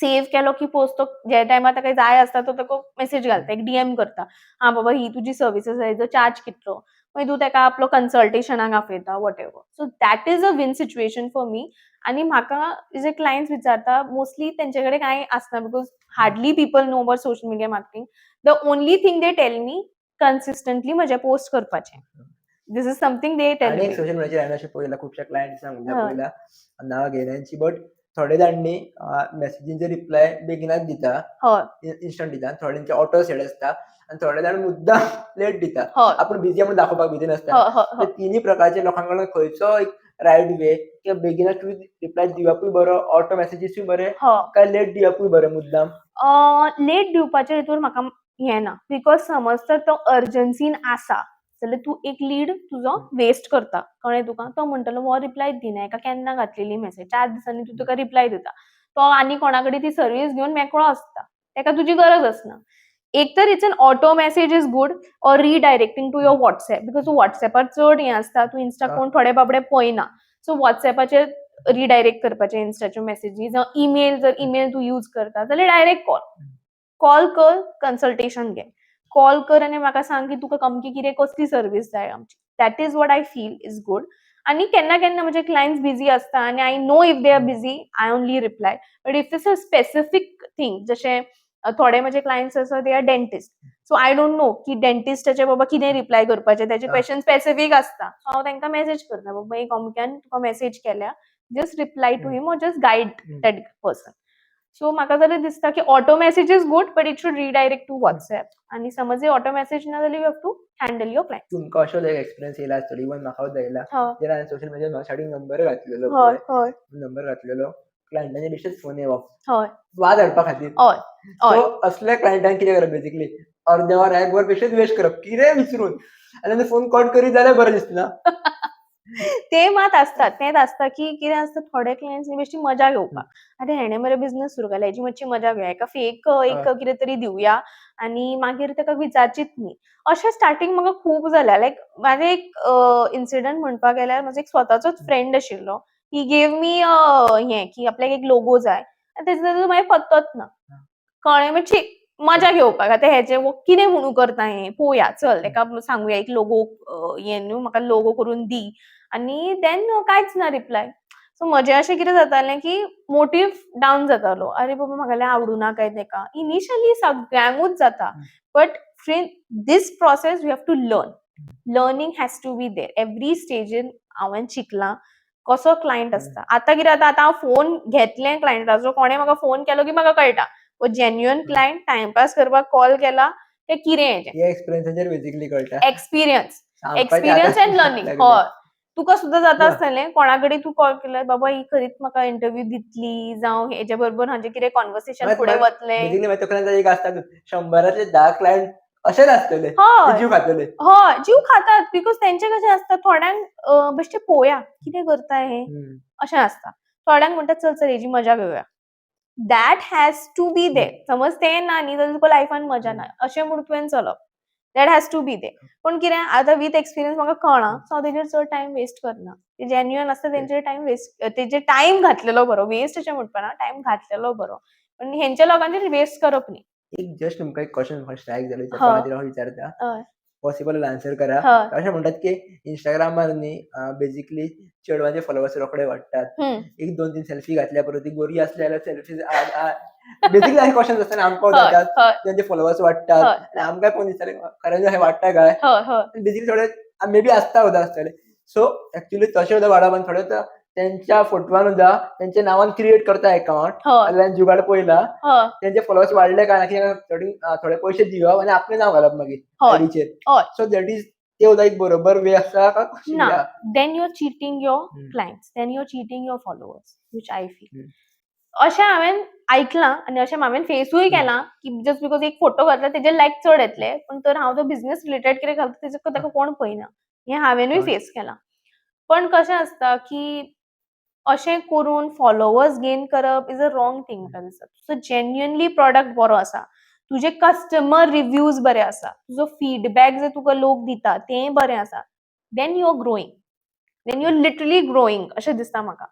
सेव केलो की पोस्ट तो जे टायमार ताका जाय आसता तो ताका मेसेज घालता, एक डीएम करता, हा बाबा, ही तुजी सर्वीस आसा, हेजो चार्ज कितलो? मागीर तूं ताका आपलो कन्सल्टेशनाक आपयता, whatever. So that is a win situation for me. आनी म्हाका जे क्लायंट्स विचारता, मोस्टली तेंचे कडेन कांय आसना, because hardly people know about social media marketing. The only thing they tell me, consistently म्हजे पोस्ट करपाचे. This is something they tell आनी एक मी. सोशल मिडियाचेर हांवें अशें पळयलां, खुबश्या क्लायंट्सांक पळयला, नांवां घेयना बट थोडे जाण न्ही मॅसेजींचे रिप्लाय बेगिनाच दिता, इन्स्टंट दिता. थोड्यांचे ऑटो सेड आसता आनी थोडे जाण मुद्दाम लेट दिता, आपूण बिजी म्हणून दाखोवपाक बिजी नासतना. हय हय तर तिन्ही प्रकारचे लोकां कडल्यान खंयचो एक रायट वे किंवा बेगिनाच तुमी रिप्लाय दिवपूय बरो, ऑटो मॅसेजीसूय बरे, काय लेट दिवपूय बरें मुद्दाम? लेट दिवपाच्या हितून म्हाका हें ना, because समज तर तो अर्जन्सीन आसा जाल्यार तूं एक लीड तुजो वेस्ट करता. कळ्ळें तुका? तो म्हणटलो, हो रिप्लाय दिना, हेका केन्ना घातलेली मॅसेज, 4 दिसांनी तूं तुका रिप्लाय दिता. तो आनी कोणा कडेन ती सर्वीस घेवन मेकळो आसता, ताका तुजी गरज आसना. एक तर it's an auto message is good or redirecting to your WhatsApp, because तूं वॉट्सॅपार चड हें आसता. तूं इन्स्टा कोण थोडे बाबडे पळयना. सो वॉट्सॅपाचेर रिडायरेक्ट करपाचे इन्स्टाच्यो मॅसेजी, जावं ईमेल. जर ईमेल तूं यूज करता जाल्यार डायरेक्ट कॉल. कॉल कर, कन्सल्टेशन घे. कॉल कर आनी म्हाका सांग की तुका अमकी कितें कसली सर्वीस जाय आमची. That is what I feel is good. आनी केन्ना केन्ना म्हजे क्लायंट्स बिजी आसता आनी I know if they are busy, I only reply. But if it's a specific thing, जशें थोडे म्हजे क्लायंट्स आसा, they are dentist. So I don't know की डेंटिस्टाचे बाबा कितें रिप्लाय करपाचे. तेजे क्वेश्चन स्पेसिफीक आसता. सो हांव तांकां मॅसेज करता, बाबा, एक अमक्यान तुका मॅसेज केल्या, just reply to him or just guide that person. So म्हाका जाल्यार दिसता की auto message is good, but it should redirect to WhatsApp. आनी समज ऑटो मॅसेज ना जाल्यार you have to handle your client. तुमकां असो एक एक्सपिरियन्स येयला आसतलो, इवन म्हाका सुद्दां येयला, जेन्ना हांवें सोशल मिडियार म्हाका स्टार्टींग नंबर घातलेलो हय पळय, हय नंबर घातलेलो, क्लायंटाचे बेश्टेच फोन येवप वाद हाडपा खातीर. हय हय सो असल्या क्लायंटांक कितें करप? बेसिकली अर्द्या वर, एक वर बेश्टेच वेस्ट करप कितेंय विचरून आनी फोन कट करीत जाल्यार बरें दिसना. ते मात आसतात. तेंच आसता की कितें आसता, थोडे क्लायंट्स बेश्टी मजा घेवपाक. अरे, हेणे मरे बिझनेस सुरू केला, हेजी मातशी मजा घेवया, हेका फेक एक कितें तरी दिवया आनी मागीर ताका विचारचीच न्ही. अशें स्टार्टींग म्हाका खूब जाल्या. लायक म्हाजे एक इन्सिडंट म्हणपाक गेल्यार, म्हजो एक स्वताचोच फ्रेंड आशिल्लो. He gave मी हें की आपल्याक एक लोगो जाय आनी तेजो ताजो मागीर पत्तोच ना. कळ्ळें? मातशी मजा घेवपाक. आतां हेजे कितें म्हणून करता हें पोवया, चल तेका सांगुया, एक लोगो हें न्हू, म्हाका लोगो करून दी. आनी देन कांयच ना रिप्लाय. सो म्हजें अशें कितें जातालें की मोटीव डावन जातालो. अरे बाबा, म्हाका जाल्यार आवडुना काय तेका? इनिशियली सगळ्यांकूच जाता, but this process you have to learn. Learning has to be there every स्टेजीन. हांवें शिकलां कसो क्लायंट आसता. आतां कितें जाता, आतां हांव फोन घेतलें क्लायंटाचो, कोणें म्हाका फोन केलो की म्हाका कळटा हो जेन्युअन क्लायंट टायमपास करपाक कॉल केला ते कितें हेजें. हे एक्सपिरियन्साचेर बेसिकली कळटा. एक्सपिरियन्स. सांगपाचें एक्सपिरियन्स आतां एंड लर्निंग. लागलें. हय, तुका सुद्दां जाता ना. आसतलें, कोणा कडेन तूं कॉल केल्यार बाबा ही खरीच म्हाका इंटरव्यू दितली, जावं हेजे बरोबर हाजें कितें कॉन्वर्सेशन फुडें वतलें. बेसिकली मागीर तकलेन एक आसता, 100रांतले 10 क्लायंट अशेच आसतले, ते जीव खातले. हय, जीव खातात, because तेंचे कशें आसता, थोड्यांक बेश्टे पळोवया कितें करता हे अशें आसता. थोड्यांक म्हणटा, चल चल, हेजी मजा घेवया. That has to be there. समज तें ना न्ही जाल्यार तुका लायफान मजा ना. अशें म्हूण तुवें चलप. That has to be there. पूण कितें आतां विथ एक्सपिरियन्स म्हाका कळ्ळां, सो हांव तेजेर चड टायम वेस्ट करना. ते जेन्युअन आसता तेंचेर टायम वेस्ट, तेजेर टायम घातलेलो बरो. वेस्ट अशें म्हणपाना, टायम घातलेलो बरो, पण हेंच्या लोकांचेर वेस्ट करप न्ही. एक जस्ट तुमकां एक क्वेश्चन म्हाका स्ट्रायक जालो, विचारपा खातीर हांव विचारता. पॉसिबल आन्सर करा. अशें म्हणटात की इंस्टाग्रामार न्ही बेजिकली चेडवांचे फॉलोवर्स रोखडे वाडटात. एक दोन तीन सेल्फी घातल्या परत ती गोरी असली जाल्यार सेल्फी, बेसिकली अशे क्वेश्चन आसतना आमकां जातात, तेंचे फॉलोवर्स वाडटात आनी आमकां पळोवन दिसतालें खरें अशें वाडटा काय? हय हय बेसिकली थोडे मे बी आसता सुद्दां आसतले. सो एक्चुअली तशें सुद्दां वाडप आनी थोडे तर तेंच्या फोटवान सुद्दां तेंच्या नांवान क्रिएट करता अकाउंट जाल्यार जुगाड पयला, तेंचे फॉलोवर्स वाडले काय ना की थोडे थोडे पयशे दिवप आनी आपलें नांव घालप मागीर आयडीचेर. सो that is ते सुद्दां एक बरोबर वे आसा काय कशें? ना. कितें? Then you're cheating your clients, then you're cheating your followers, which I feel. अशें हांवें आयकलां आनी अशें हांवें फेसूय केलां की जस्ट because एक फोटो घातला तेजेर लायक चड येतले, पूण तर हांव तो बिझनेस रिलेटेड कितें घालता तेजे ताका कोण पळयना. हें हांवेनूय फेस केलां. पण कशें आसता की अशें करून फॉलोवर्स गेन करप is a wrong thing म्हाका दिसता. तुजो जेन्युअनली प्रॉडक्ट बरो आसा, तुजे कस्टमर रिव्यूज बरे आसा, तुजो फीडबॅक जे तुका लोक दिता तें बरें आसा, then you are growing, then you are literally growing अशें दिसता म्हाका.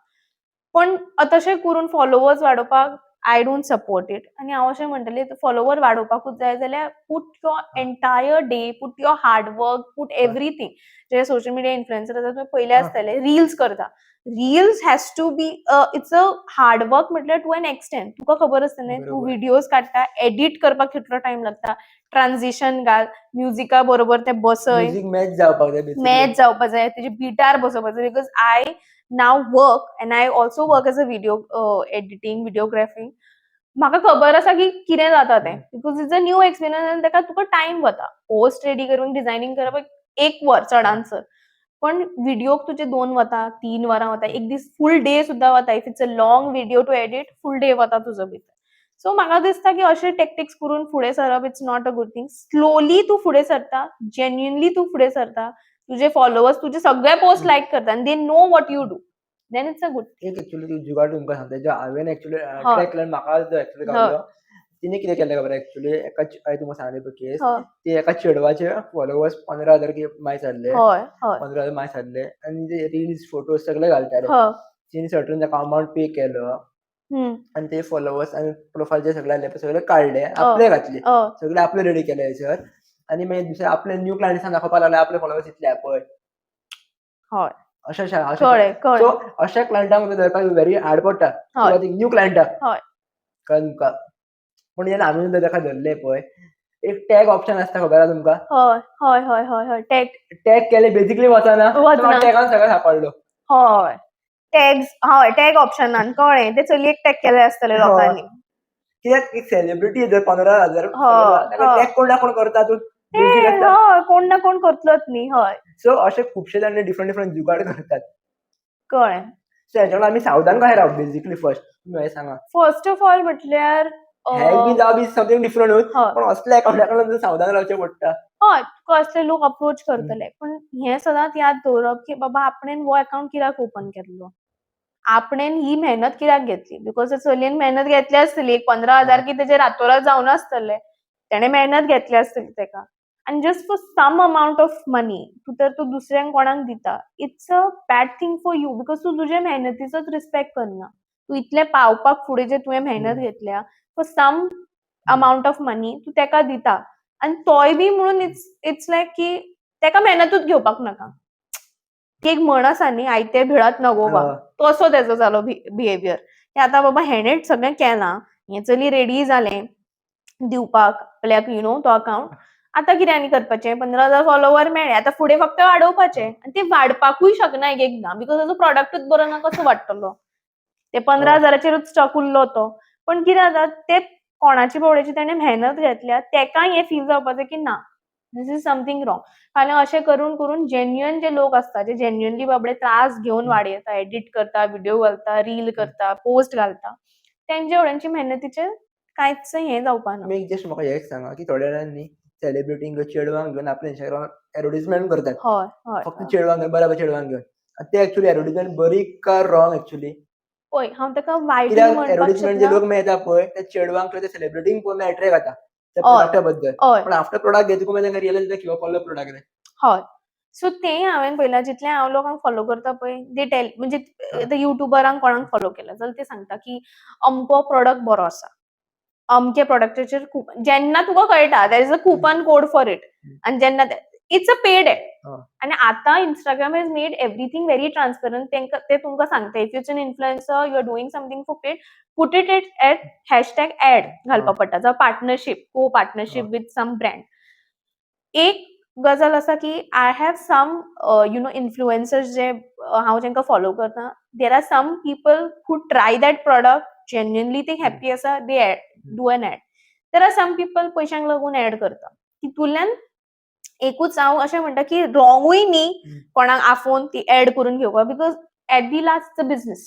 पण तशें करून फॉलोवर्स वाडोवपाक I don't support it. आनी हांव अशें म्हणटलें, फॉलोवर वाडोवपाकूच जाय जाल्यार put your entire day, put your hard work, put everything. J social media influencer आसा, तुमी पयले आसतले रिल्स करता. Reels has to be, it's a hard work म्हटल्यार टू एन एक्सटेंट तुका खबर आसता न्ही, तूं व्हिडियोज काडटा, एडिट करपाक कितलो टायम लागता, ट्रान्झिशन घाल, म्युजिका बरोबर ते बसय. म्युजीक मॅच जावपाक जाय basically. Match जावपा जाय, तेजे बिटार बसोवपा जाय, because I now work and I also work as a video editing, videographing. म्हाका खबर आसा की कितें जाता तें, because it's a new experience आनी ताका तुका टायम वता. पोस्ट रेडी करून डिझायनींग करपाक एक वर चडान चड, पण व्हिडियोक तुजे 2 वता, 3 वरां वता, एक दीस फूल डे सुद्दां वता. If it's a long video to edit, full day वता तुजो भितर. सो म्हाका दिसता की अशे टॅक्टिक्स करून फुडें सरप it's not a good thing. Slowly तूं फुडें सरता, जेन्युनली तूं फुडें सरता, तुजे फॉलोवर्स तुजे सगळे पोस्ट लायक करता आनी they know what you do, then it's a good. एक एक्चुअली जुगाड तुमकां सांगता, जो हांवें एक्चुअली ट्रॅक केलो, म्हाका जो एक्चुअली गावलो. तिने कितें केलें खबर? एक्चुअली एका हांवें तुमकां सांगलें पळय केस, ती एका चेडवाचे फॉलोवर्स 15,000 कितें मायज जाल्ले. हय हय 15,000 मायज जाल्ले आनी ते रिल्स फोटोज सगळे घालताले. तिने सर्टन ताका अमाउंट पे केलो आनी ते फॉलोवर्स आनी प्रोफायल जे सगळे आसले पळय सगळे काडले, आपले घातले, सगळे आपले रेडी केले हेचर आनी मागीर दुसरे आपले न्यू क्लायंट्सांक दाखोवपाक लागले आपले फॉलोवर्स इतले आहा पळय. अशें अशें अशें. कळ्ळें कळ्ळें. सो अशा क्लायंटांक धरपाक व्हेरी हार्ड पडटा न्यू क्लायंटाक. कळ्ळें तुमकां? पूण जेन्ना आमी सुद्दां ताका धरले पळय, एक टॅग ऑप्शन आसता, खबर आहा तुमकां? हय हय हय हय हय टॅग. टॅग केले बेसिकली वचना. वचना. टॅगान सगळें सापडलो. हय, टॅग्स, हय, टॅग ऑप्शनान कळ्ळें, ते चलयेक टॅग केले आसतले लोकांनी. कित्याक एक सेलिब्रिटी जर 15,000 ताका टॅग कोण ना कोण करता तूं. ते हय, कोण ना कोण करतलोच न्ही, हय. सो अशे खुबशे जाण डिफरंट डिफरंट जुगाड करतात. कळ्ळें. सो हेच्या आमी सावधान कशें रावप बेसिकली फर्स्ट तुमी हें सांगा. फर्स्ट ऑफ ऑल म्हटल्यार हॅक बी जावप is something different, पण असल्या अकाउंटा कडल्यान सावधान रावचें पडटा. हय, तुका असले लोक अप्रोच करतले, पण हें सदांच याद दवरप की बाबा आपणेन हो अकाउंट कित्याक ओपन केल्लो, आपणेन ही मेहनत कित्याक घेतली. Because त्या चलयेन मेहनत घेतली आसतली, एक 15,000 की तेजे रातोरात जावना आसतले, तेणें मेहनत घेतली आसतली तेका. आनी just for some amount of money तूं तर तूं दुसऱ्यांक कोणाक दिता, it's a bad thing for you, because तूं तुजे मेहनतीचोच रिस्पेक्ट करना. तूं इतलें पावपाक फुडें जे तुवें मेहनत घेतल्या, for some amount of money तूं तेका दिता, आनी तोय बी म्हणून it's लायक की तेका मेहनतूच घेवपाक नाका. ती एक म्हण आसा न्ही, आयते भिळत नगोबा, तसो तेजो जालो बिहेवियर की आतां बाबा हेणेच सगळें केलां, हें चली रेडी जालें दिवपाक आपल्याक you know तो अकाउंट. आतां कितें आनी करपाचें? 15,000 फॉलोवर मेळ्ळे, आतां फुडें फक्त वाडोवपाचें. आनी ते वाडपाकूय शकना एक एकदां, because ताजो प्रॉडक्टूच बरो ना, कसो वाडटलो? ते पंदरा हजाराचेरूच स्टक उरलो तो. पण कितें जाता, ते कोणाची बाबड्याची तेणें मेहनत घेतल्या, तेका हें फील जावपाक जाय की ना, this is something wrong. फाल्यां अशें करून करून जेन्युअन जे लोक आसता, जे जेन्युअनली बाबडे त्रास घेवन वाडयता, एडिट करता, व्हिडिओ घालता, रील करता, पोस्ट घालता, तेंच्या बाबड्यांची मेहनतीचेर कांयच हें जावपाना. तुमी एक जस्ट म्हाका हें सांगा की थोड्या जाणांनी सेलिब्रिटींक, चेडवांक घेवन आपल्या इंस्टाग्रामार एडवर्टीजमेंट करतात. हय हय फक्त चेडवांक घेवन, बराबर चेडवांक घेवन. आनी ते एक्चुअली एडवर्टीजमेंट बरी काय रॉंग एक्चुअली? पळय, हांव ताका वायटूय कित्याक म्हणपाक एडवर्टीजमेंट जे शकना. लोक मेळटा पळय ते चेडवांक किंवा ते सेलिब्रिटींक पळोवन एट्रॅक्ट जाता. त्या हय. प्रोडक्टा बद्दल. हय. पण आफ्टर प्रोडक्ट घेतकूच मागीर तांकां रियलायज जाता की हो कसलो प्रोडक्ट रे. हय, सो तें हांवें पळयलां, जितलें हांव लोकांक फॉलो करता पळय, they tell, म्हणजे आतां युट्युबरांक कोणाक फॉलो केला जाल्यार ते सांगता की अमको प्रोडक्ट बरो आसा, अमके प्रोडक्टाचेर खूब, जेन्ना तुका कळटा there is a coupon code for it आनी जेन्ना it's a paid add. आनी आतां Instagram has made everything very transparent. तेंकां ते तुमकां सांगता, if it's an influencer, you are doing something for paid, put it it at #ad घालपाक पडटा, जावं पार्टनरशीप, को पार्टनरशीप विथ सम ब्रँड. एक गजाल आसा की I have some influencers जे हांव जेंका फॉलो करता, there are some people who try that product, genuinely ते हॅप्पी आसा, they do an ad. There are some people पयशांक लागून एड करता. तितूंतल्यान एकूच हांव अशें म्हणटा की रॉंगूय न्ही कोणाक आफोवन ती एड करून घेवपाक, because at the last it's a business.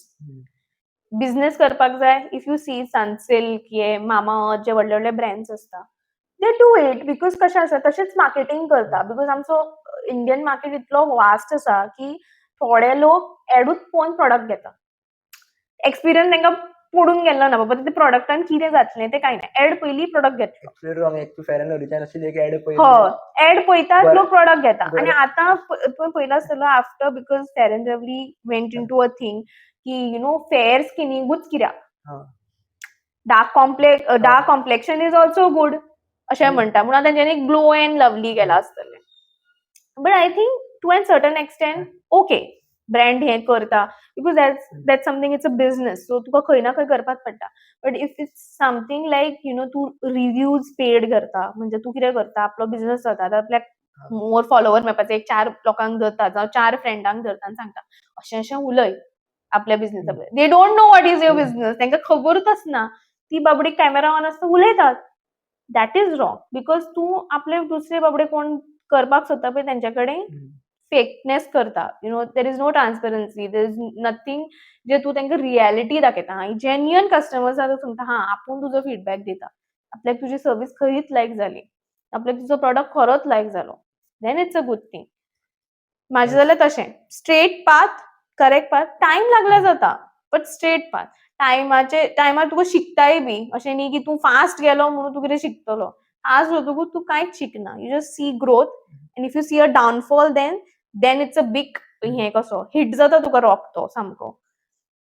Business करपाक जाय. If you C Sunsilk, हे मामा, जे व्हडले व्हडले ब्रँड्स आसता, they do it because कशें आसा, तशेंच मार्केटिंग करता, because आमचो इंडियन मार्केट इतलो वास्ट आसा की थोडे लोक एडूच पळोवन प्रोडक्ट घेता. एक्सपिरियन्स तांकां पडून गेल्लो ना बाबा ते प्रोडक्टान कितें जातलें तें, कांय ना, एड पयली, प्रोडक्ट घेतलो. एक्चुअली रॉंग, एक फेर एंड लवलीच्यान अशी एक एड पळयली. हय, एड पळयतात लोक, प्रोडक्ट घेता. आणि आतां तुवें पळयला आसतलो, after because Fair and Lovely went into a thing की you know fair स्किनीकूच कित्याक, dark complexion is also good अशें म्हणटा म्हणून तेंच्यांनी ग्लो अँड लवली केला आसतलें. But I think to an certain extent okay, brand हें करता, because that's something, it's a business, so तुका खंय ना खंय करपाक पडटा. But if it's something like तूं रिव्यूज पेड करता, म्हणजे तूं कितें करता, आपलो बिझनस जाता, आतां आपल्याक मोर फॉलोवर मेळपाचे, एक चार लोकांक धरता जावं चार फ्रेंडांक धरता आनी सांगता, अशें अशें उलय आपल्या बिझनसा. They don't know what is your business. तांकां खबरूच आसना. ती बाबडी कॅमेरा ऑन आसता, उलयतात. That is wrong, because तूं आपले दुसरे बाबडे कोण करपाक सोदता पळय, तेंच्या कडेन फेकनेस करता. There is no transparency, there is nothing जे तूं तांकां रियलिटी दाखयता. आनी जेन्युअन कस्टमर्स आसा, सांगता, हा, आपूण तुजो फिडबॅक दिता, आपल्याक तुजी सर्वीस खरीच लायक जाली, आपल्याक तुजो प्रोडक्ट खरोच लायक जालो, then it's a good thing. म्हाजें जाल्यार तशें, straight path, correct path, time लागल्यार जाता, बट स्ट्रेट पाथ. टायमाचे टायमार तुका शिकताय बी, अशें न्ही की तूं फास्ट गेलो म्हणून तूं कितें शिकतलो. फास्ट वतकूच तूं कांयच शिकना. You just see growth, and if you see a downfall, then it's a big हें कसो हिट जाता तुका रॉक तो सामको,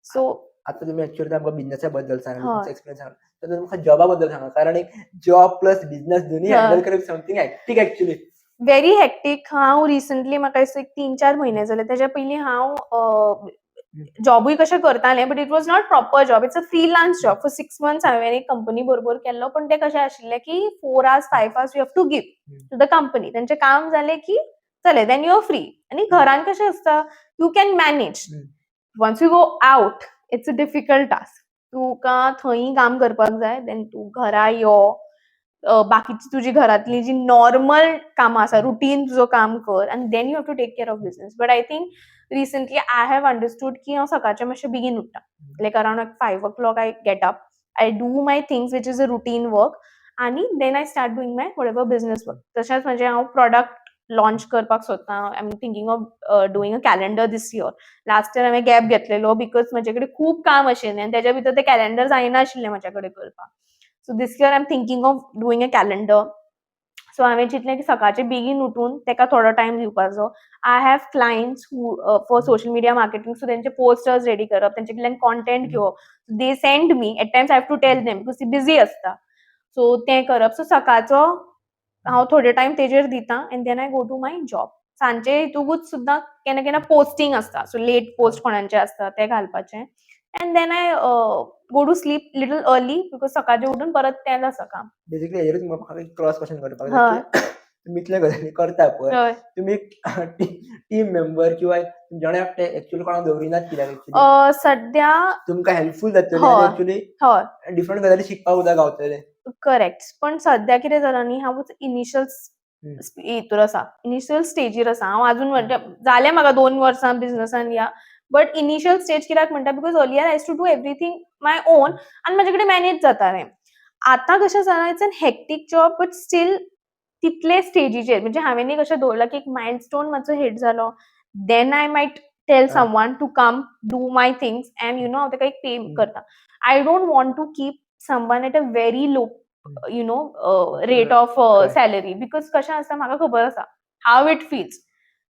सो आता तुम्ही ऍक्च्युअली आमकां बिझनेसा बद्दल सांगले, तुमचो एक्सपिरियन्स सांगला, तर तुमकां जॉबा बद्दल सांगा, कारण एक जॉब प्लस बिझनेस दोन्ही हँडल करप something hectic actually. Very hectic. हांव रिसंटली, म्हाका दिसता एक 3-4 म्हयने जाले, तेज्या पयलीं हांव जॉबूय कशें करतालें, but it was not proper job, it's a freelance job. For 6 months हांवें एक कंपनी बरोबर केल्लो, पण तें कशें आशिल्लें की 4 hours, 5 hours you have to give to the company. तेंचें काम जालें की जालें, then you are free. आनी घरान कशें आसता, you can manage. Once you go out, it's a difficult task. तुका थंय काम करपाक जाय, then तूं घरा यो, बाकीची तुजी घरातली जी नॉर्मल कामां आसा, रुटीन तुजो काम कर, आनी then you have to take care of business. But I think recently I have understood की हांव सकाळचें मातशें बेगीन उठ्ठा, like around 5 o'clock I get up, I do my things, which is a routine work, आनी then I start doing my whatever business work. तशेंच म्हणजे हांव product launch करपाक सोदतां. I am thinking of doing a calendar this year. Last year हांवें gap घेतलेलो because म्हजे कडेन खूब काम आशिल्लें आनी तेज्या भितर तें कॅलेंडर जायना आशिल्लें म्हाज्या कडेन करपाक. So this year I am thinking of doing a calendar. So हांवें चिंतलें की सकाळचें बेगीन उठून तेका थोडो टायम दिवपाचो. I have clients who for social media marketing, so तेंचे पोस्टर्स रेडी करप, तेंचे कडल्यान कॉन्टेंट घेवप. They send me, at times I have to tell them because ती बिजी आसता, सो तें करप. सो सकाळचो हांव थोडे टायम तेजेर दिता and then I go to my job. सांजचे हितूकूच सुद्दां केन्ना केन्ना पोस्टींग आसता, सो लेट पोस्ट कोणाचे आसता ते घालपाचे, and then I go to sleep little early because सकाळचें उठून परत तेंच आसा काम. बेसिकली हेजेरूच म्हाका एक क्रॉस क्वेश्चन करपाक जाय की तुमी इतले गजाली करता पळय, तुमी टीम मेंबर किंवा तुमच्या वांगडा एकटे एक्चुअली कोणाक दवरिनात कित्याक एक्चुअली? सद्या तुमकां हेल्पफूल जातलें आनी एक्चुअली डिफरंट गजाली शिकपाक सुद्दां गावतलें. करेक्ट, पण सद्या कितें जालां न्ही, हांव इनिशियल हितूर आसा, इनिशियल स्टेजीर आसा हांव अजून. म्हणजे जालें म्हाका 2 वर्सां बिझनसान या, बट इनिशियल स्टेज कित्याक म्हणटा, because earlier I used to do everything my own आनी म्हाजे कडेन मॅनेज जातालें. आतां कशें जालां, it's an hectic job, but still तितले स्टेजीचेर, म्हणजे हांवें कशें दवरलां की एक मायलस्टोन मातसो हिट जालो, then I might tell someone to come do my things and हांव ताका एक पे करता. I don't want to keep someone at a very low rate of salary, because कशें आसता म्हाका खबर आसा how it feels.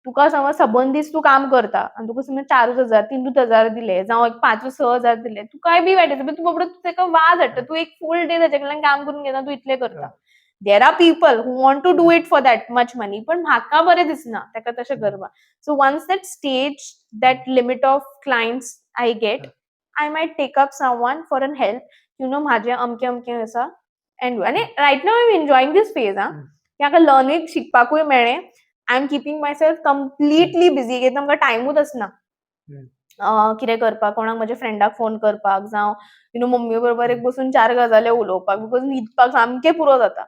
तुका समज सबंद दीस तूं काम करता आनी तुका समज 4च हजार, 3च हजार दिले जावं एक 5-6 हजार दिले, तुकाय बी वायट दिसता. तूं बाबडो ताका वाज हाडटा. तूं एक फूल डे ताजे कडल्यान काम करून घेता, तूं इतलें करता. There are people who want to do it for that much money, पण म्हाका बरें दिसना ताका तशें करपाक. So once that stage, that limit of clients I get, I might take up someone for an help, म्हाजें अमकें अमकें आसा. एंड आनी right now I am enjoying this phase. आं, की म्हाका लर्निंग शिकपाकूय मेळ्ळें. I am keeping myself completely busy. कित्याक आमकां टायमूच आसना कितें करपाक, कोणाक म्हज्या फ्रेंडाक फोन करपाक जावं मम्मी बरोबर एक बसून चार गजाली उलोवपाक, because न्हिदपाक सामकें पुरो जाता.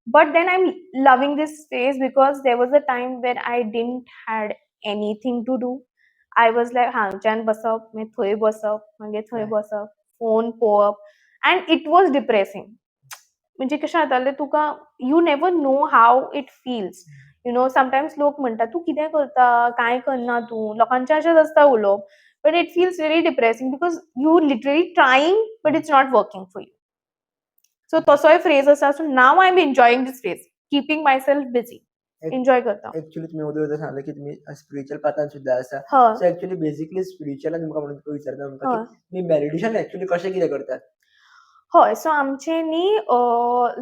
But then I am loving this phase because there was a time where I didn't had anything to do. I was like हांगच्यान बसप, मागीर थंय बसप, मागीर थंय बसप, फोन पळोवप, and it was depressing. म्हणजे कशें जातालें तुका, you never know how it feels. Sometimes लोक म्हणटा, तूं कितें करता, कांय करना तूं. लोकांचें अशेंच आसता उलोवप, but it feels very depressing because you literally trying but it's not working for you. So तसोय phase आसा. So now I am enjoying this phase, keeping myself busy, enjoy करता. एक्चुअली तुम्ही अगोदर सांगले की तुम्ही स्पिरिच्युअल पाथान सुद्धा आसा. हय. सो एक्चुअली बेसिकली स्पिरिच्युअलान तुमकां म्हणून विचारता तुमकां की तुम्ही मेडिटेशन एक्चुअली कशें कितें करतात? हय, सो आमचे न्ही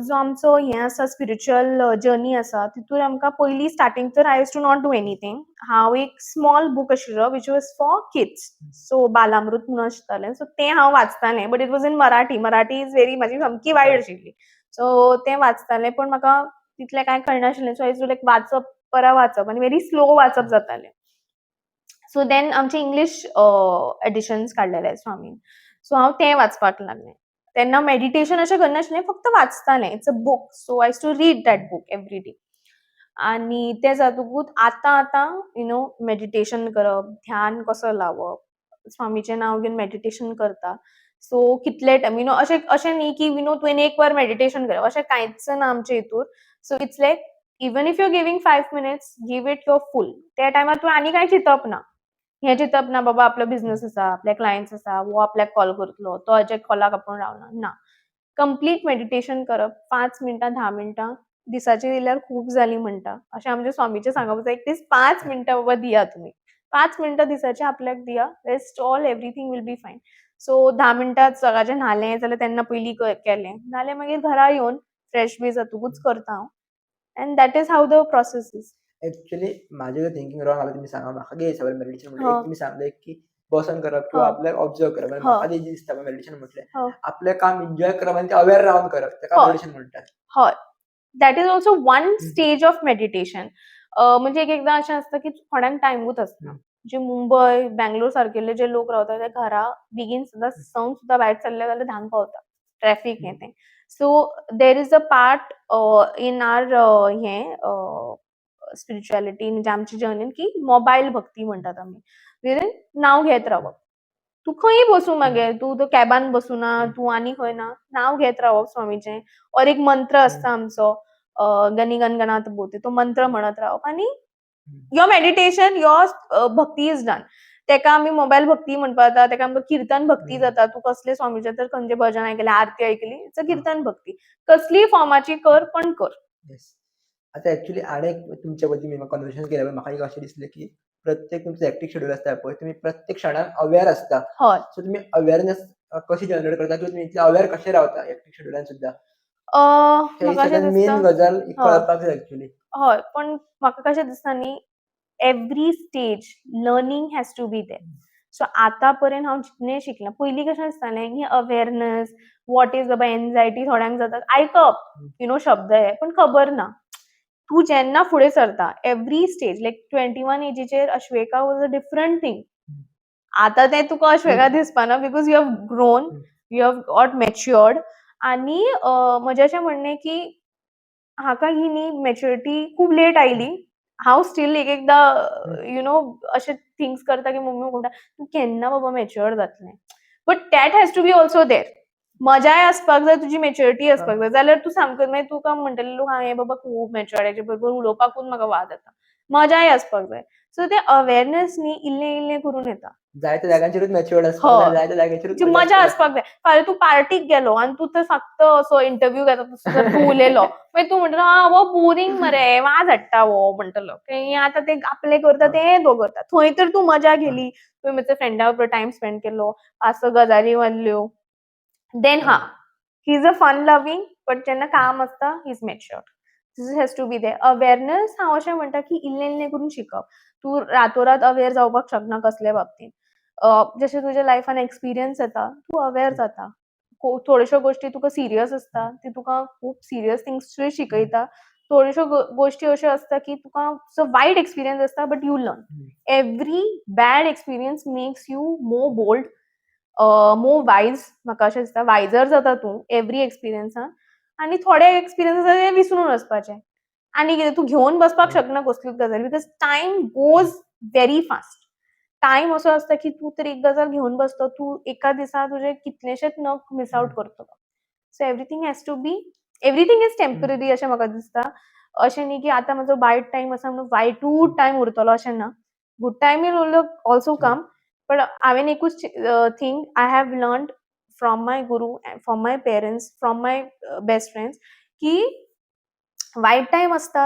जो आमचो हें आसा, स्पिरिच्युअल जर्नी आसा, तितून आमकां पयलीं स्टार्टींग तर I used to not do anything. हांव एक स्मॉल बूक आशिल्लो which was for kids, so Balamrut म्हणून आसतालें. सो तें हांव वाचतालें, but it was in Marathi. Marathi is very म्हाजी सामकी वायट आशिल्ली. सो तें वाचतालें, पण म्हाका तितलें कांय कळनाशिल्लें. सो I to like वाचप, परा वाचप आनी व्हेरी स्लो वाचप जातालें. सो देन आमचे इंग्लीश एडिशन्स काडलेले स्वामीन, सो हांव तें वाचपाक लागलें. तेन्ना मेडिटेशन अशें करनाशिल्लें, फक्त वाचतालें. It's a book, so I used to read that book every day. आनी तें जातकूच आतां आतां you know meditation करप, ध्यान कसो लावप, स्वामीचें नांव घेवन मेडिटेशन करता. सो कितले टायम you know अशें अशें न्ही की you know तुवें एक वर मेडिटेशन करप, अशें कांयच ना आमचे हितूर. So it's like even if you giving 5 minutes, give it your full. त्या टायमार तुवें आनी कांय चिंतप ना, हें चिंतप ना, बाबा आपलो बिझनस आसा, आपले क्लायंट्स आसा, वो आपल्याक कॉल करतलो, तो हेच्या कॉलाक आपूण रावना. ना, कंप्लीट मेडिटेशन करप. 5 मिनटां, 10 मिनटां दिसाची दिल्यार खूब जाली म्हणटा. अशें आमच्या स्वामीचें सांगप आसा, एक दीस 5 मिनटां बाबा दिया तुमी, 5 मिनटां दिसाचे आपल्याक दिया, rest all everything will be fine. So 10 मिनटां सकाळचें न्हालें जाल्यार तेन्ना पयलीं केलें, नाल्यार मागीर घरा येवन फ्रेश बी जातकूच करता हांव, and that is how the process is. Actually म्हाजें जर थिंकींग रॉंग जाल्यार तुमी सांगा म्हाका. कितें दिसता मेडिटेशन म्हणल्यार, एक तुमी सांगलें की बसोन करप किंवा आपल्याक ऑब्जर्व करप आनी म्हाका तें दिसता मेडिटेशन म्हटल्यार आपलें काम एन्जॉय करप आनी तें अवेर रावन करप, तेका मेडिटेशन म्हणटात. हय, that is also one stage of meditation. म्हणजे एक एकदां अशें आसता की थोड्यांक टायमूच आसना. जे मुंबय, बँगलोर सारकेले जे लोक रावता, ते घरा बेगीन सुद्दां, 6 सुद्दां भायर सरले जाल्यार 10क पावता, ट्रॅफीक हें तें. So there is a part in our हें स्पिरिच्युअलिटी, म्हणजे आमची जर्नीन की मोबायल भक्ती म्हणटात आमी, वेरीन नांव घेत रावप. तूं खंयी बसूं, मागीर तूं तो कॅबान बसूं ना, तूं आनी खंय ना, नांव घेत रावप स्वामीचें. ऑर एक मंत्र आसता आमचो, गनी गणगणात बोते, तो मंत्र म्हणत रावप आनी your meditation, your Bhakti is done. तेका आमी मोबायल भक्ती म्हणपा जाता, तेका आमकां किर्तन भक्ती जाता. तूं कसले स्वामीचे तर खंयचें भजन आयकलें, आरती आयकली, it's a किर्तन भक्ती. कसलीय फॉर्माची कर, पण कर. येस, आतां एक्चुअली आनी एक तुमच्या बद्दल कॉन्वर्सेशन केल्या म्हाका एक अशें दिसलें की प्रत्येक तुमचो हेक्टिक शेड्यूल आसता पळय, तुमी प्रत्येक क्षणाक अवेर आसता. सो तुमी अवेरनेस कशी जनरेट करता किंवा तुमी इतले अवेर कशे रावता हेक्टिक शेड्युलान सुद्दां? ही म्हाका अशें सगळ्यात मेन दिसता गजाल ही कळपाक जाय एक्चुअली. हय, पण म्हाका कशें दिसता न्ही, every stage learning has to be there. So आतां पर्यंत हांव जितलें शिकलां, पयलीं कशें आसतालें की अवेरनेस what is, बाबा एन्जायटी थोड्यांक जाता, आयकप you know शब्द हे, पण खबर ना. तूं जेन्ना फुडें सरता every stage, like 21 एजीचेर अश्वेका was a different thing. आतां तें तुका अश्वेका दिसपाना because you have grown, you have got matured. आनी म्हजें अशें म्हणणें की हाका ही न्ही मॅच्युरिटी खूब लेट आयली. हांव स्टील एक एकदां you know अशे थिंग्स करता की मम्मी म्हणटा, तूं केन्ना बाबा मॅच्युअर जातलें? But that has to be also there. मजाय आसपाक जाय, तुजी मॅच्युरिटी आसपाक जाय, जाल्यार तूं सामको मागीर तुका म्हणटले लोक, हा, हे बाबा खूब मॅच्युअर, हेजे बरोबर उलोवपाकूच म्हाका वाज येता. मजाय आसपाक जाय. सो ते अवेरनेस न्ही इल्लें इल्लें करून येता. जायत्या जाग्यांचेरूच मॅच्युअर्ड आसपाक जाय, जायत्या जाग्यांचेरूच ती मजा आसपाक जाय. फाल्यां तूं पार्टीक गेलो आनी तूं तर फक्त असो इंटरव्यू घेता तसो जर तूं उलयलो, मागीर तूं म्हणटलो, "आं, हो बोरींग मरे, वाज हाडटा हो," म्हणटलो. की आतां ते आपले करता ते तो करता. थंय तर तूं मजा केली, तुवें मातसो फ्रेंडा बरोबर टायम स्पेंड केलो, पांच स गजाली मारल्यो, देन हा, he is a fun loving, but जेन्ना काम आसता, he is matured. This has to be there. Awareness हांव अशें म्हणटा की इल्लें इल्लें करून शिकप. तूं रातोरात अवेर जावपाक शकना कसल्या बाबतींत. जशें तुज्या लायफान एक्सपिरियन्स येता, तूं अवेर जाता. थोड्योश्यो गोश्टी तुका सिरियस आसता, ती तुका खूब सिरियस थिंग्सूय शिकयता. थोड्योश्यो गोश्टी अश्यो आसता की तुका वायट एक्सपिरियन्स आसता, but you learn. Every bad experience makes you more bold, more wise. म्हाका अशें दिसता, वायजर जाता तूं एवरी एक्सपिरियन्सान. आनी थोडे एक्सपिरियन्स आसा ते विसरून वचपाचे. आनी कितें तूं घेवन बसपाक शकना कसल्योच गजाली, because time goes very fast. Time असो आसता की तूं तर एक गजाल घेवन बसलो, तूं एका दिसा तुजे कितलेशेच नग मिस आउट करतलो. So everything has to be, everything is temporary अशें म्हाका दिसता. अशें न्ही की आतां म्हजो वायट टायम आसा म्हणून वायटूच टायम उरतलो अशें ना. Good time will also come, but हांवें एकूच thing I have learned from my guru, from my parents, from my best friends की वायट टायम आसता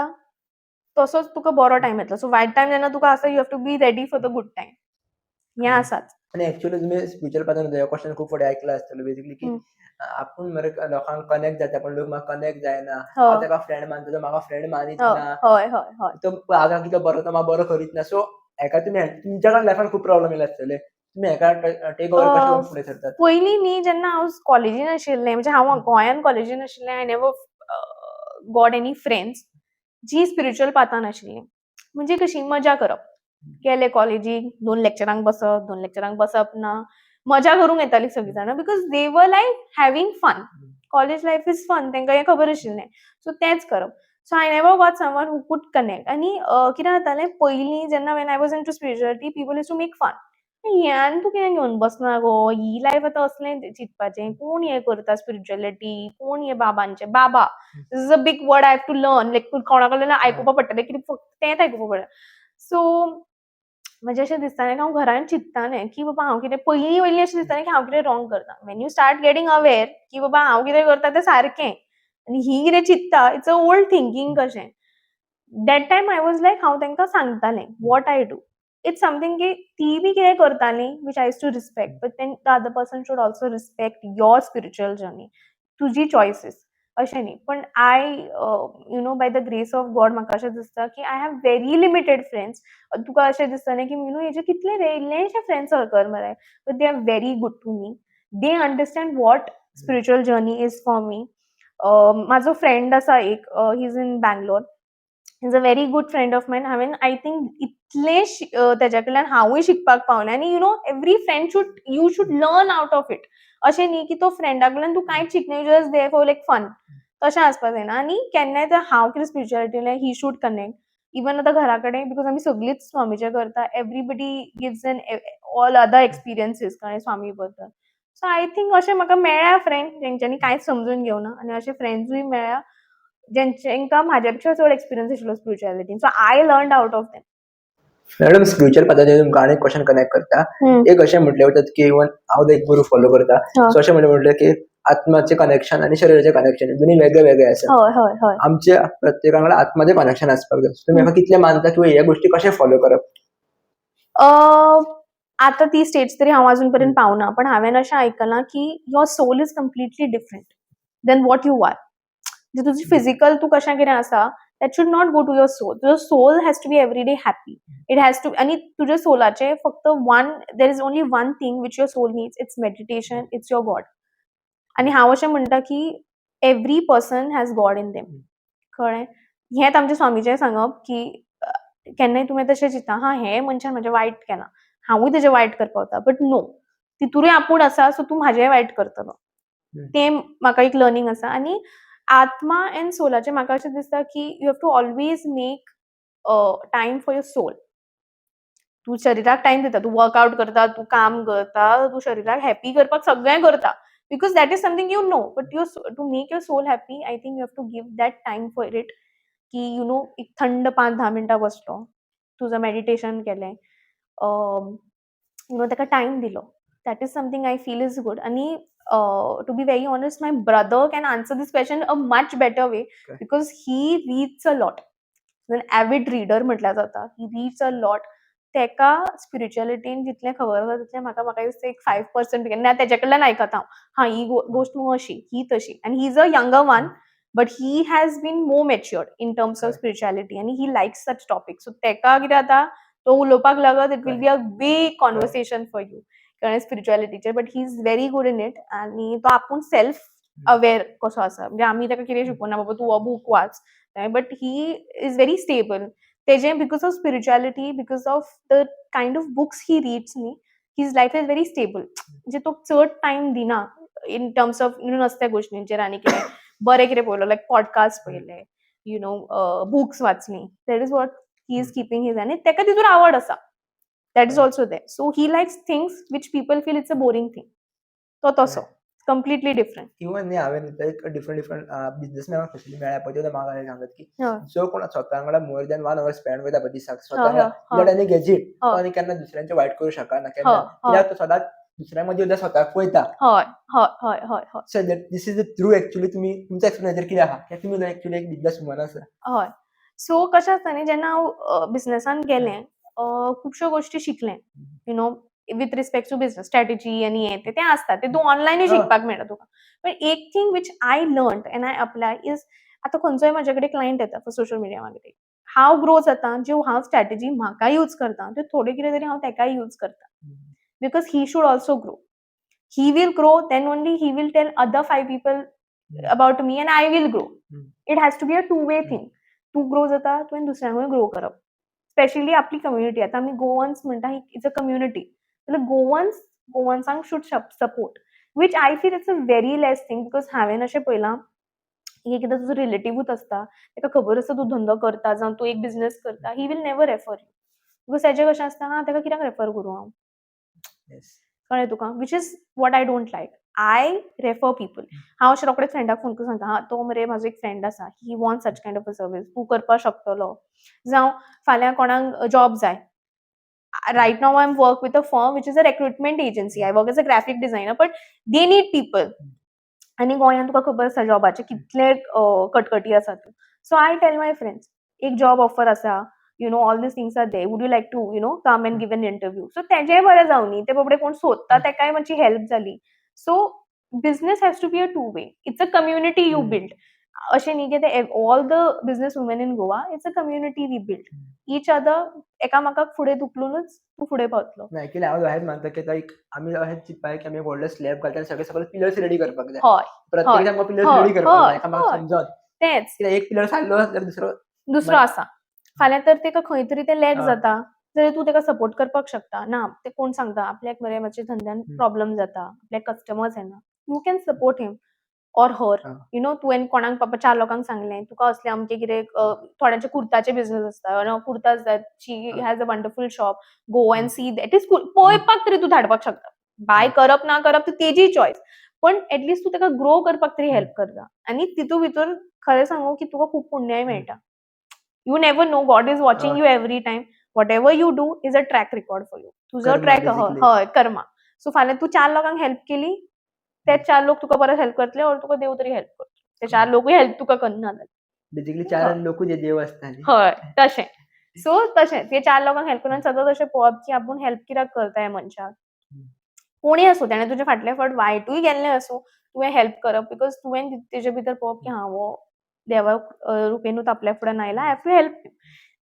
तसोच तुका बरो टायम येतलो. सो वायट टायम जेन्ना तुका आसता, you have to be ready for the good time. हें आसाच. आनी एक्चुअली तुमी स्पिरिच्युअल पाथान ह्यो क्वेश्चन खूब फावटी आयकला आसतलो बेसिकली की आपूण मरे लोकांक कनेक्ट जाता, पण लोक म्हाका कनेक्ट जायना. हांव ताका फ्रेंड मानता, तो म्हाका फ्रेंड मानीत ना. हय हय हय तो आगा कितलो बरो, तो म्हाका बरो करीत ना. सो हेका तुमी, तुमच्या कडेन लायफान खूब प्रॉब्लम येयले आसतले, तुमी हेका टेक ओवर कशें करून फुडें सरतात? पयलीं न्ही, जेन्ना हांव कॉलेजीन आशिल्लें, म्हणजे हांव गोंयान कॉलेजीन आशिल्लें, I never got any friends जी स्पिरिच्युअल पाथान आशिल्ली. म्हणजे कशी मजा करप, गेले कॉलेजीक, दोन लेक्चरांक बसप, दोन लेक्चरांक बसप ना, मजा करूंक येताली सगळीं जाणां, because they were like having fun. College life is fun, तांकां हें खबर आशिल्लें. सो तेंच करप. So I never got someone who could connect. आनी कितें जातालें पयलीं, जेन्ना when I was into spirituality, people used to make fun. "हें तूं कितें घेवन बसना गो? ही लायफ आतां असलें चिंतपाचें? कोण हें करता स्पिरिच्युअलिटी? कोण हे बाबांचे बाबा? This is a big word I have to learn." Like कोणा कडल्यान आयकुपा पडटलें, कितें फक्त तेंच आयकुपा पडटा. सो म्हणजे अशें दिसतालें की हांव घरान चिंत्तालें की बाबा हांव कितें, पयलीं पयलीं अशें दिसतालें की हांव कितें रॉंग करता. When you start getting aware की बाबा हांव कितें करता तें सारकें आनी ही कितें चिंत्ता, it's a old thinking कशें. That time I was like, हांव तांकां सांगतालें what I do. It's something की ती बी कितें करताली, which I used to respect, but then the other person should also respect your spiritual journey, तुजी चॉयसीस अशें न्ही. पण I by the grace of God म्हाका अशें दिसता की I have very limited friends. तुका अशें दिसतलें की you know हेजे कितले रे, इल्लेशे फ्रेंड सर्कल मरे, but they are very good to me. They understand what spiritual journey is for me. म्हाजो फ्रेंड आसा एक, he is in Bangalore, is a very good friend of mine. हांवें I think इतलें तेज्या कडल्यान हांवूय शिकपाक पावलें. आनी every friend should, you should learn out of it. अशें न्ही की तो फ्रेंडा कडल्यान तूं कांयच शिकना, you just there for like fun, तशें आसपाक जायना. आनी केन्नाय जर हांव कितें spirituality, he should connect. Even आतां घरा कडेन, because आमी सगळींच स्वामीचें करता, everybody gives an all other experiences, कळ्ळें, स्वामी बद्दल. सो I think अशें म्हाका मेळ्ळ्या फ्रेंड जेंच्यांनी कांयच समजून घेवना आनी अशे फ्रेंड्सूय मेळ्ळ्या जेंका म्हाज्या पेक्षा चड एक्सपिरियन्स आशिल्लो स्पिरिच्युअलिटीन. So I learn out of them. Madam, spiritual पाथाचेर तुमकां आनी क्वेश्चन कनेक्ट करता. एक अशें म्हटलें वतात की इवन हांव एक गुरू फॉलो करता, सो अशें म्हटलें की आत्माचें कनेक्शन आनी शरीराचें कनेक्शन दोन्ही वेगळे वेगळे आसा. हय हय हय आमच्या प्रत्येका वांगडा आत्माचें कनेक्शन आसपाक जाय. तुमी म्हाका कितलें मानता किंवा ह्या गोष्टी कशें फॉलो करप? आतां ती स्टेज तरी हांव अजून पर्यंत पावना, पण हांवें अशें आयकलां की your soul is completely different than what you are. म्हणजे तुजी फिजिकल तूं कशें कितें आसा, that should not go to your soul. तुजो soul has to be every day happy. It has to, आनी तुज्या सोलाचें फक्त one, there is only one thing which your soul needs, it's meditation, it's your God. आनी हांव अशें म्हणटा की every person has God in them, कळ्ळें? हेंच आमच्या स्वामीचें सांगप की केन्नाय तुमी तशें चिंता, हा, हे मनशान म्हजें वायट केलां, हांवूय तेजें वायट करपाक वता, बट नो, तितूरूय आपूण आसा, सो तूं म्हाजेंय वायट करतलो. तें म्हाका एक लर्नींग आसा. आनी आत्मा एंड सोलाचें म्हाका अशें दिसता की you have to always make time for your soul. तूं शरिराक टायम दिता, तूं वर्कआउट करता, तूं काम करता, तूं शरिराक हॅपी करपाक सगळें करता, because that is something you know, but your to make your soul happy, I think you have to give that time for it की you know एक थंड 5-10 मिनटां बसलो. तुजो मेडिटेशन केलें, you know ताका टायम दिलो, that is something I feel is good. आनी to be very honest, my brother can answer this question a much better way because he reads a lot, an avid reader म्हटल्यार जाता. He reads a lot. तेका स्पिरिच्युअलिटीन जितलें खबर आसा तितलें म्हाका म्हाका दिसता एक 5% ना. तेजे कडल्यान आयकता हांव, हा, ही गोश्ट मुगो अशी, ही तशी. आनी he is a younger one, but he has been more matured in terms of spirituality आनी he likes such topic. So तेका कितें जाता, तो उलोवपाक लागत, it will be a big conversation for you, कळ्ळें, स्पिरिच्युअलिटीचेर. But he is very good in it आनी तो आपूण सेल्फ अवेर कसो आसा. म्हणजे आमी ताका कितें शिकोवना, बाबा तूं हो बूक वाच, but he is very stable. तेजें because of spirituality, because of the kind of books he reads न्ही, his life is very stable. म्हणजे तो चड टायम दिना इन टर्म्स ऑफ नसत्या गोश्टींचेर आनी कितें बरें कितें पळयलो, लायक पॉडकास्ट पळयले, you know books वाचली, that is what he is keeping his. आनी तेका तितून आवड आसा, that is also there. So he likes things which people feel it's a boring thing. तो तसो completely different. Even न्ही, हांवें एक डिफरंट डिफरंट बिजनेसमॅनाक स्पेशली मेळ्ळ्या पळय, ते म्हाका सांगतात की जो कोण स्वता वांगडा more than one hour spend करता पळय दिसाक स्वता वांगडा, विदाउट एनी गॅजेट, तो आनी केन्ना दुसऱ्यांचे वायट करूं शकना केन्ना, कित्याक तो सदांच दुसऱ्या मदीं सुद्दां स्वताक पळयता. हय हय हय हय हय So that this is the true. Actually तुमी तुमचा एक्सपिरियन्स कितें आहा? कित्याक तुमी एक्चुअली एक बिजनेस वुमन आसा. हय, सो कशें आसता न्ही, जेन्ना हांव बिजनसान गेलें, खुबश्यो गोश्टी शिकलें, with respect to business strategy आनी हें तें तें आसता, तें तूं ऑनलायनूय शिकपाक मेळटा तुका. पण एक thing which I learn and I apply is, आतां खंयचोय म्हाजे कडेन क्लायंट येता फॉर सोशल मिडिया मार्केटींग, हांव ग्रो जाता. ज्यो हांव स्ट्रॅटेजी म्हाका यूज करता, त्यो थोड्यो कितें तरी हांव तेकाय यूज करता, because he should also grow. He will grow, then only he will tell other five people about me and I will grow. It has to be a two way thing. तूं grow जाता, तुवें दुसऱ्यांकूय grow करप, specially आपली community. आतां आमी Goans म्हणटा, ही it's a community जाल्यार Goans गोवन्सांक should support, which I feel it's a very less thing, because हांवें अशें पळयलां की एकदां तुजो रिलेटिवूच आसता, ताका खबर आसता तूं धंदो करता जावं तूं एक बिजनेस करता, he will never refer you, because तेजें कशें आसता, हा, ताका कित्याक रेफर करूं हांव? कळ्ळें तुका? Which is what I don't like. I refer people. हांव अशें रोखडें फ्रेंडाक फोन करून सांगता, हा, तो मरे म्हाजो एक फ्रेंड आसा, he want such kind of a service, तूं करपाक शकतलो. जावं फाल्यां कोणाक जॉब जाय. Right now I am work with a firm which is a recruitment agency. I work as a graphic designer, but they need people. आनी गोंयांत तुका खबर आसा जॉबाचे कितले कटकटी आसात. So I tell my friends, एक जॉब ऑफर आसा, all these things are there, would you like to come and give an interview? So तेजेंय बरें जावं न्ही, ते बाबडे कोण सोदता तेकाय मातशी हेल्प जाली. So business has to be a two way. It's a community you build. अशें न्ही की ते all the business women in Goa, it's a community we build each other. एकामेकाक फुडें धुकलूनच तूं फुडें पावतलो. ना, एक्चुअली हांव अशेंच मानता की आतां एक आमी अशें चिंतपाक की आमी एक व्हडलो स्लॅब घालता आनी सगळे सगळे पिलर्स रेडी करपाक जाय. प्रत्येक आमकां पिलर्स रेडी करपाक जाय एकामेकाक समजोन. तेंच. कित्याक एक पिलर सारलो जाल्यार दुसरो दुसरो आसा. फाल्यां तर तेका खंय तरी ते लॅक जाता जाल्यार तूं तेका सपोर्ट करपाक शकता ना. ते कोण सांगता आपल्याक मरे मातशे धंद्यान प्रॉब्लम जाता, आपल्याक कस्टमर्स येना, you can support him or her. You know तुवें कोणाक बाबा चार लोकांक सांगलें, तुका असलें अमकें कितें, थोड्यांचे कुर्ताचे बिजनस आसता, कुर्तास जाय, she has a wonderful shop, go and see that is, पळयपाक तरी तूं धाडपाक शकता. बाय करप ना करप ती तेजी चॉयस, पण एटलिस्ट तूं ताका ग्रो करपाक तरी हेल्प करता. आनी तितू भितर खरें सांगू की तुका खूब पुण्याय मेळटा. You never know, God is watching you every time. Whatever you do is a track record for you. तुजो कर्मा ट्रॅक. बेसिकली. हय, कर्मा. सो फाल्यां तूं चार लोकांक हेल्प केली, ते चार लोक तुका परत हेल्प करतले और तुका देव तरी हेल्प करतलो. ते चार लोकूय हेल्प तुका करना जाल्यार. बेसिकली चार लोकूच हे देव आसता न्ही. हय, तशें. सो तशें ते चार लोकांक हेल्प करून सदांच अशें पळोवप की आपूण हेल्प कित्याक करता ह्या मनशाक. कोणूय आसूं, तेणें तुजे फाटले फावट वायटूय केल्लें आसूं, तुवें हेल्प करप, because तुवें तेजे भितर पळोवप की हा, हो देवा रुपेनूच आपल्या फुड्यान आयला, I have to help.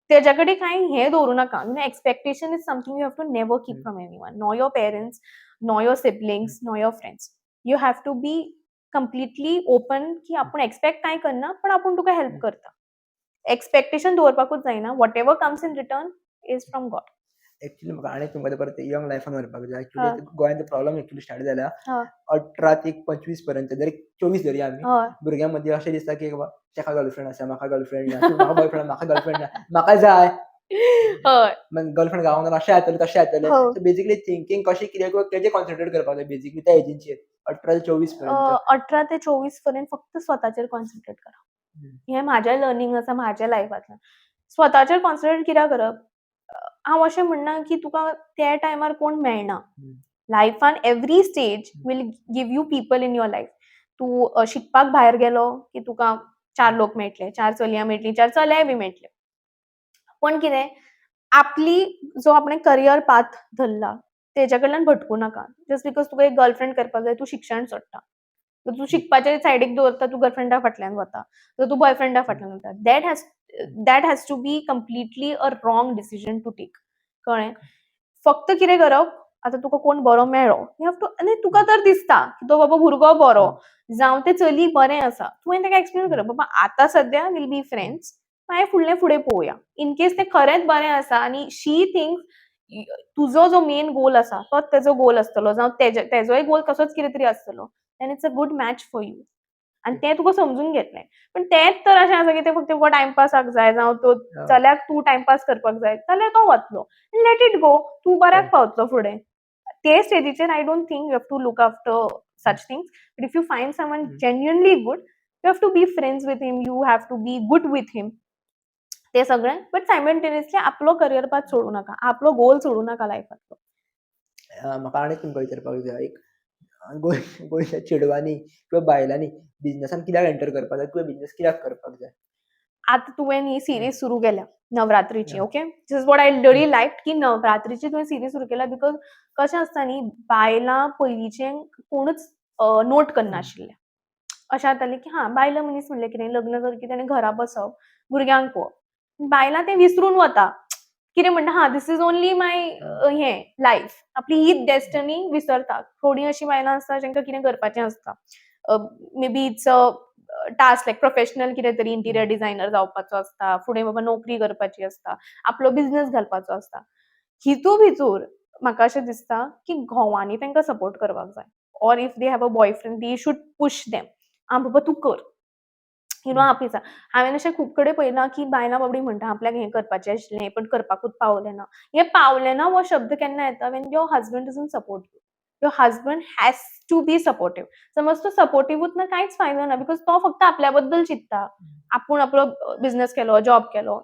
तेज्या कडेन कांय हें दवरूं नाका. Expectation is something you have to never keep from anyone, nor your parents, nor your siblings, nor your friends. You have to be completely open की आपूण एक्सपेक्ट कांय करना, पण आपूण तुका हेल्प करता. एक्सपेक्टेशन दवरपाकूच जायना. Whatever comes in return is from God. Actually म्हाका आनी तुमकां परत यंग लायफान व्हरपाक जाय. एक्चुअली गोंयांत प्रॉब्लम एक्चुअली स्टार्ट जाल्या 18 ते 25 पर्यंत, जरी 24 धरया आमी, भुरग्यां मदीं अशें दिसता की बाबा ताका गर्लफ्रेंड आसा, म्हाका गर्लफ्रेंड ना, म्हाका बॉयफ्रेंड, म्हाका गर्लफ्रेंड ना, म्हाका जाय, गर्लफ्रेंड गावना, अशें जातलें, तशें जातलें. सो बेसिकली थिंकींग कशें कितें किंवा तेजेर कॉन्सन्ट्रेट करपाक जाय बेसिकली त्या एजीचेर 18 ते 24 पर्यंत? 18 ते 24 पर्यंत फक्त स्वताचेर कॉन्सन्ट्रेट करा. हें म्हाजें लर्नींग आसा म्हाज्या लायफांतल्यान. स्वताचेर कॉन्सन्ट्रेट कित्याक करप? हांव अशें म्हणना की तुका त्या टायमार कोण मेळना. लायफान every stage will give you people in your life. तूं शिकपाक भायर गेलो की तुका चार लोक मेळटले, चार चलयां मेळटली, चार चलेय बी मेळटले. पण कितें, आपली जो आपणे करियर पाथ धरला तेज्या कडल्यान भटकूं नाका. जस्ट because तुका एक गर्लफ्रेंड करपाक जाय, तूं शिक्षण सोडटा. तूं शिकपाचे सायडीक दवरता, तूं गर्लफ्रेंडा फाटल्यान वता, तूं बॉयफ्रेंडा फाटल्यान वता. That has to be completely a wrong decision to take. कळ्ळें? फक्त कितें करप, आतां तुका कोण बरो मेळ्ळो, you have to, आनी तुका तर दिसता की तो बाबा भुरगो बरो जावं तें चली बरें आसा, तुवें ताका एक्सप्लेन करप, बाबा आतां सद्या वील बी फ्रेंड्स, मागीर फुडलें फुडें पळोवया. इन केस तें खरेंच बरें आसा आनी शी थिंक्स तुजो जो मेन गोल आसा तोच तेजो गोल आसतलो, जावं तेजोय गोल तसोच कितें तरी आसतलो, then it's a good match for you. आनी तें तुका समजून घेतलें. पण तेंच तर अशें आसा की ते फक्त तुका टायमपासाक जाय, जावं तो चल्याक तूं टायमपास करपाक जाय जाल्यार तो वतलो. Let it go. तूं बऱ्याक पावतलो फुडें. ते स्टेजीचेर I don't think you have to look after such things, but if you find someone genuinely good, you have to be friends with him, you have to be good with him, ते सगळें. But simultaneously आपलो career path सोडूं नाका, आपलो गोल सोडूं नाका लायफांतलो. म्हाका आनी तुमकां विचारपाक जाय एक, गोंयच्या चेडवांनी किंवा बायलांनी बिझनसान कित्याक एंटर करपाक जाय किंवा बिझनस कित्याक करपाक जाय? आतां तुवें ही सिरीज सुरू केल्या नवरात्रीची, okay, this is what I really like, की नवरात्रीची तुवें सिरीज सुरू केल्या, because कशें आसता न्ही, बायलां पयलींचे कोणूच नोट करनाशिल्ले. अशें जातालें की हा, बायलां मनीस म्हणलें कितें, लग्न करकी ताणें घरा बसप, भुरग्यांक पळोवप. बायलां तें विसरून वता. कितें म्हणटा, हा, this is only my हें लायफ, आपली हीच डेस्टनी विसरता. थोडीं अशीं बायलां आसता जांकां कितें करपाचें आसता, maybe it's a task like professional कितें तरी, इंटिरियर डिझायनर जावपाचो आसता, फुडें बाबा नोकरी करपाची आसता, आपलो बिझनस घालपाचो आसता. हितू भितूर म्हाका अशें दिसता की घोवांनी तांकां सपोर्ट करपाक जाय, or if they have a boyfriend, they should push them, आं बाबा तूं कर, you know आपली. हांवें अशें खूब कडेन पळयलां की बायलां बाबडी म्हणटा, आपल्याक हें करपाचें आशिल्लें पण करपाकूच पावलें ना. हें पावलें ना हो शब्द केन्ना येता? When your husband doesn't support you. Your husband has to be supportive. समज तो सपोर्टिवूच ना, कांयच फायदो ना, because तो फक्त आपल्या बद्दल चिंत्ता, आपूण आपलो बिझनस केलो, जॉब केलो.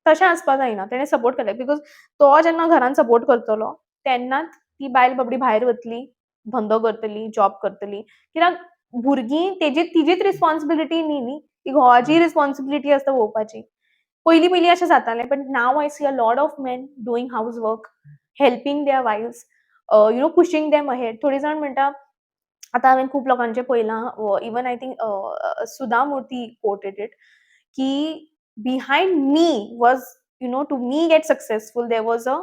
तशें आसपा जायना. तेणें सपोर्ट केलें, because तो जेन्ना घरान सपोर्ट करतलो तेन्नाच ती बायल बाबडी भायर वतली, धंदो करतली, जॉब करतली. कित्याक भुरगीं तेजी तिजीच रिस्पॉन्सिबिलिटी न्ही न्ही, ती घोवाची रिस्पॉन्सिबिलिटी आसता पळोवपाची. पयलीं पयलीं अशें जातालें, but now I see a lot of men doing house work, helping their wives, pushing them ahead. थोडी जाण म्हणटा, आतां हांवें खूब लोकांचें पळयलां, even I think Sudha Murty quoted it की behind me was, to me get successful, there was a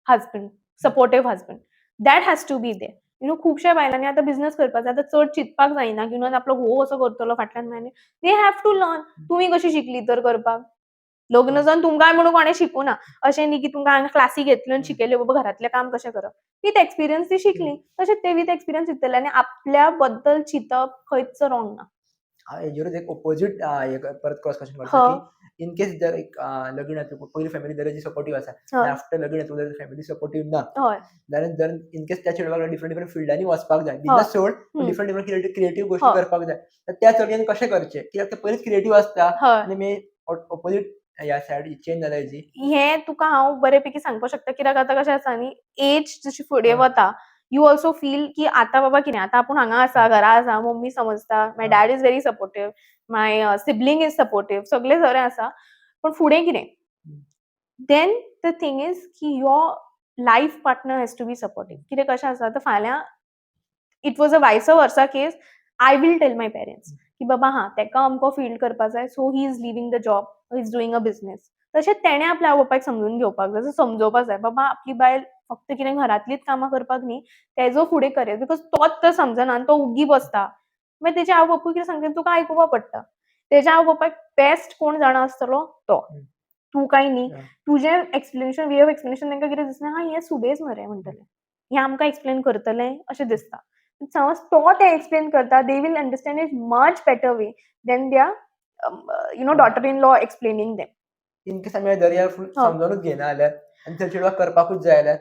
husband, supportive husband. That has to be there. खुबश्या बायलांनी आतां बिझनस करपाक जाय, आतां चड चिंतपाक जायना की आपलो घोव असो करतलो फाटल्यान. मागीर they have to learn. तुमी कशी शिकली तर करपाक? लग्न जावन तुमकांय म्हणून कोणें शिकूना. अशें न्ही की तुमकां हांगा क्लासी घेतल्यो आनी शिकयल्यो बाबा घरांतलें काम कशें करप. विथ एक्सपिरियन्स ती शिकली, तशें ते विथ एक्सपिरियन्स शिकतले आनी आपल्या बद्दल चिंतप खंयच रॉंग ना. हेजेरूच एक ओपोजीट परत क्रॉस क्वेश्चन करता की इन केस जर एक लग्न जातकूच पयली फॅमिली जर सपोर्टीव आसा, आफ्टर लग्न जातकूच जर फॅमिली सपोर्टीव ना जाल्यार जर इन केस त्या चेडवाक डिफरंट डिफरंट फिल्डांनी वचपाक जाय, बिझनस सोड, डिफरंट डिफरंट क्रिएटीव गोश्टी करपाक जाय, तर त्या चलयेन कशें करचें? कित्याक ते पयलींच क्रिएटीव आसता आनी मे ओपोजीट ह्या सायड चेंज जाल्या हेजी. हें तुका हांव बरेपैकी सांगपाक शकता, कित्याक आतां कशें आसा न्ही, एज जशी फुडें वता, you also feel की आतां बाबा कितें, आतां आपूण हांगा आसा, घरा आसा, मम्मी समजता, my dad is very supportive, my sibling is supportive, सगळें बरें आसा, पण फुडें कितें? Then the thing is की your life partner has to be supportive. कितें कशें आसा, आतां फाल्यां it was a vice versa case, I will tell my parents की बाबा हा, तेका अमको फील्ड करपा जाय, so he is leaving the job, he is doing a business. तशें तेणें आपल्या आवय बापायक समजून घेवपाक जाय, समजोवपाक जाय, बाबा आपली बायल फक्त कितें घरांतलीच कामां करपाक न्ही, तेजो फुडें करियर, because तोच तर समजना आनी तो उग्गी बसता, मागीर तेजे आवय बापूय कितें सांगता तुका आयकुपा पडटा. तेज्या आवय बापायक बेस्ट कोण जाणा आसतलो तो, तूं काय न्ही. तुजें एक्सप्लेनेशन, वे ऑफ एक्सप्लेनेशन तांकां कितें दिसना, हा, हें सुबेज मरे म्हणटलें, हें आमकां एक्सप्लेन करतलें अशें दिसता. समज तो तें एक्सप्लेन करता, they will understand it much better way than their daughter in law explaining them. In case आमी दर्यार फूल समजूनच घेयना जाल्यार आनी त्या चेडवाक करपाकूच जाय जाल्यार?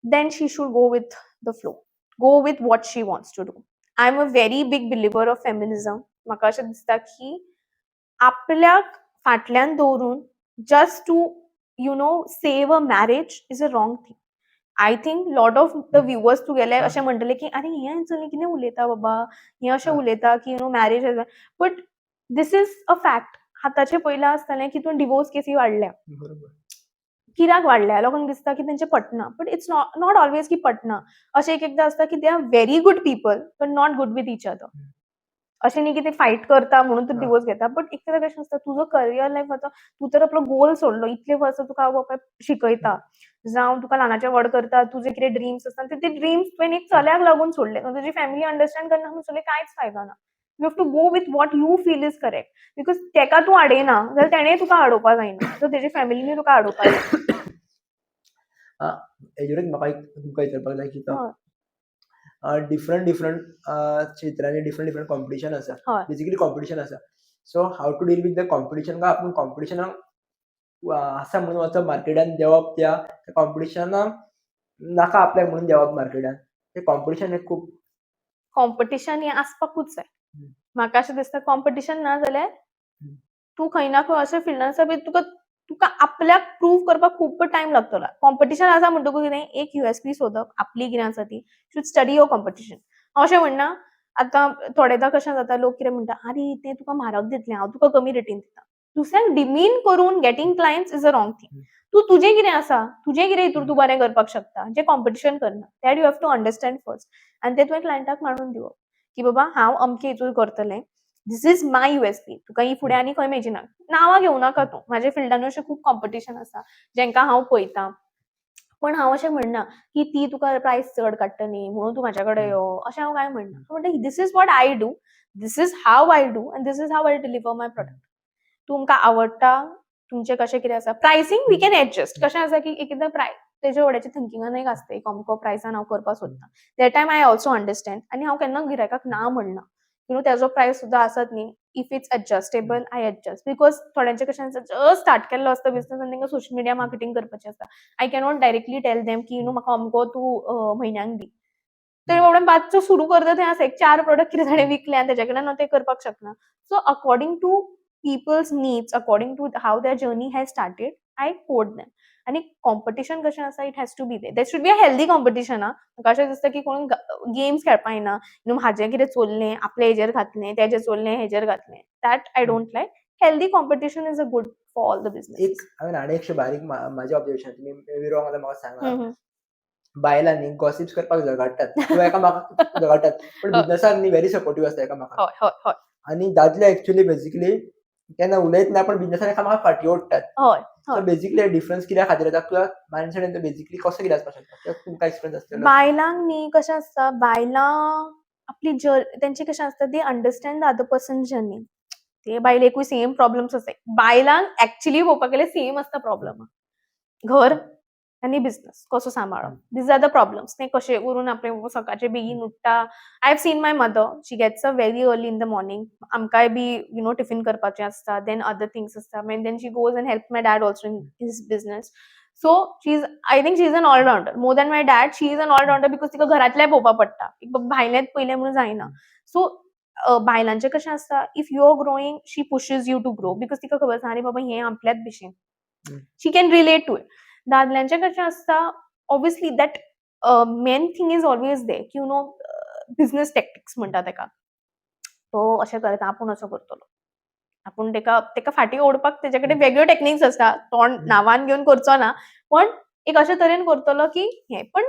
Then she should go with the flow, go with what she wants to do. I'm a very big believer of feminism. म्हाका अशें दिसता की आपल्याक फाटल्यान दवरून just to save a marriage is a wrong thing. I think lot of the viewers तुगेले अशें म्हणटले की अरे, हें चली कितें उलयता बाबा, हें अशें उलयता की marriage, but this is a fact. आतांचे पयलां आसतालें की तूं डिवोर्स केसी वाडल्या. कित्याक वाडल्या? लोकांक दिसता की तेंचे पटना, but it's not always की पटना. अशें एक एकदां आसता की they are very good people but not good with each other. अशें न्ही की ते फायट करता म्हणून तूं डिवोर्स घेता, बट एक एकदां कशें आसता, तुजो करियर लायफ आतां तूं तर आपलो गोल सोडलो. इतले वर्सां तुका आवय बापाय शिकयता जावं तुका ल्हानाचे व्हड करता, तुजे कितें ड्रीम्स आसता ते ड्रीम्स तुवें एक चल्याक लागून सोडले. तुजी फॅमिली अंडरस्टँड करना म्हणून सोडले, कांयच फायदो ना. You have to go with what you feel is correct, because तेका तूं आडयना जाल्यार तेणें तुका आडोवपा जायना, सो तेजे फॅमिलीनी तुका आडोवपा जायना. हेजेरूच म्हाका एक तुमकां विचारपाक जाय की डिफरंट डिफरंट क्षेत्रांनी डिफरंट डिफरंट कॉम्पिटिशन आसा. बेसिकली कॉम्पिटिशन आसा, so how to deal with the competition? काय आपूण कॉम्पिटिशनाक आसा म्हणून वचप मार्केटान देंवप, त्या कॉम्पिटिशनाक नाका आपल्याक म्हणून देंवप मार्केटान, ते कॉम्पिटिशन एक खूब कॉम्पिटिशन हें आसपाकूच जाय. म्हाका अशें दिसता, कॉम्पिटिशन ना जाल्यार तूं खंय ना खंय अशें फिल्डान आसा पळय, तुका आपल्याक प्रूव करपाक खूब टायम लागतलो. कॉम्पिटिशन आसा म्हणटकूच कितें एक युएसपी सोदप आपली कितें आसा ती. Should study your competition. हांव अशें म्हणना, आतां थोडेदां कशें जाता, लोक कितें म्हणटा, आरे, तें तुका म्हारग दितलें, हांव तुका कमी रेटीन दिता. दुसऱ्यांक डिमीन करून getting clients is a wrong thing. तूं तुजें कितें आसा, तुजें कितें हितूर तूं बरें करपाक शकता जें कॉम्पिटिशन करना, that you have to understand first आनी तें तुवें क्लायंटाक मांडून दिवप की बाबा, हांव अमके हितूर करतलें, this is my USP, तुका ही फुडें आनी खंय मेळची ना. नांवां घेवं नाका तूं. म्हाज्या फिल्डान अशें खूब कॉम्पिटिशन आसा जेंकां हांव पळयतां, पण हांव अशें म्हणना की ती तुका प्रायस चड काडटली म्हणून तूं म्हाज्या कडेन यो, अशें हांव कांय म्हणना. हांव म्हणटा, this is what I do, this is how I do and this is how I deliver my product. तुमकां आवडटा, तुमचें कशें कितें आसा, प्रायसींग we can adjust. कशें आसा की एक एकदां प्रायस तेजे व्हड्याचे थिंकिंगान एक आसता, एक अमको प्रायसान हांव करपाक सोदता, that time I also understand. आनी हांव केन्ना गिरायकाक ना म्हणना. तेजो प्रायस सुद्दां आसत न्ही, if it's adjustable, I adjust, because थोड्यांचे कशें आसता, जस्ट स्टार्ट केल्लो आसता बिजनस आनी तांकां सोशल मिडिया मार्केटिंग करपाचें आसता. I cannot directly tell them की you know म्हाका अमको तूं म्हयन्याक दी. ते बाबड्यान मातसो सुरू करता थंय आसा, एक चार प्रोडक्ट कितें ताणें विकले आनी तेज्या कडल्यान हांव तें करपाक शकना. So according to people's needs, according to how their journey has started, I quote them. आनी कॉम्पिटिशन कशें आसा, it has to be there. Should be a healthy competition. आं, म्हाका अशें दिसता की कोण गेम्स खेळपा येना, हाजें कितें चोरलें, आपल्या हेजेर घातलें, तेजें चोरलें, हेजेर घातलें, that I don't like. Healthy competition is a good for all the business. एक हांवें आनी एकशें बारीक म्हाजें ऑब्जर्वेशन, तुमी मे बी रॉंग जाल्यार म्हाका सांगा, बायलांनी गॉसिप्स करपाक झगडटात किंवा एकामेकाक झगडटात, पण बिझनसाक न्ही व्हेरी सपोर्टीव आसता एकामेकाक. हय हय हय आनी दादले एक्चुअली बेसिकली केन्ना उलयत ना, पण बिझनसान एकामेकाक फाटी ओडटात. सो बेसिकली डिफरन्स कित्या खातीर येता किंवा मायंडसेट बेसिकली कसो कितें आसपाक शकता ते तुमकां एक्सपिरियन्स आसतलो. बायलांक न्ही कशें आसता, बायलां आपली जर तेंचे कशें आसता, they understand the other person journey. ते बायलेकूय सेम प्रॉब्लम्स आसता. बायलांक एक्चुअली पळोवपाक गेल्यार सेम आसता प्रॉब्लम, घर आनी बिझनस कसो सांबाळप, these are the problems. ते कशें करून आपले सकाळचे बेगीन उठ्ठा. I have seen my mother, she gets up very early in the morning. आमकांय बी you know tiffin करपाचें आसता, then other things आसता, मागीर then she goes and help my dad also in his business. So she is, I think she is an all-rounder. More than my dad, she is an all-rounder, because तिका घरांतलें पळोवपा पडटा, एक भायलेंच पयलें म्हणून जायना. सो बायलांचें कशें आसता, if you are growing, she pushes you to grow, because तिका खबर आसा, आरे बाबा, हें आपल्याच भशेन, she can relate to it. दादल्यांचें कशें आसता, obviously that man thing is always there की बिझनस टॅक्टिक्स म्हणटा तेका. तो अशें करता, आपूण असो करतलो, आपूण तेका फाटीं ओडपाक तेजे कडेन वेगळ्यो टॅक्निक्स आसता. तोंड नांवान घेवन करचो ना, पण एक अशे तरेन करतलो की हें. पण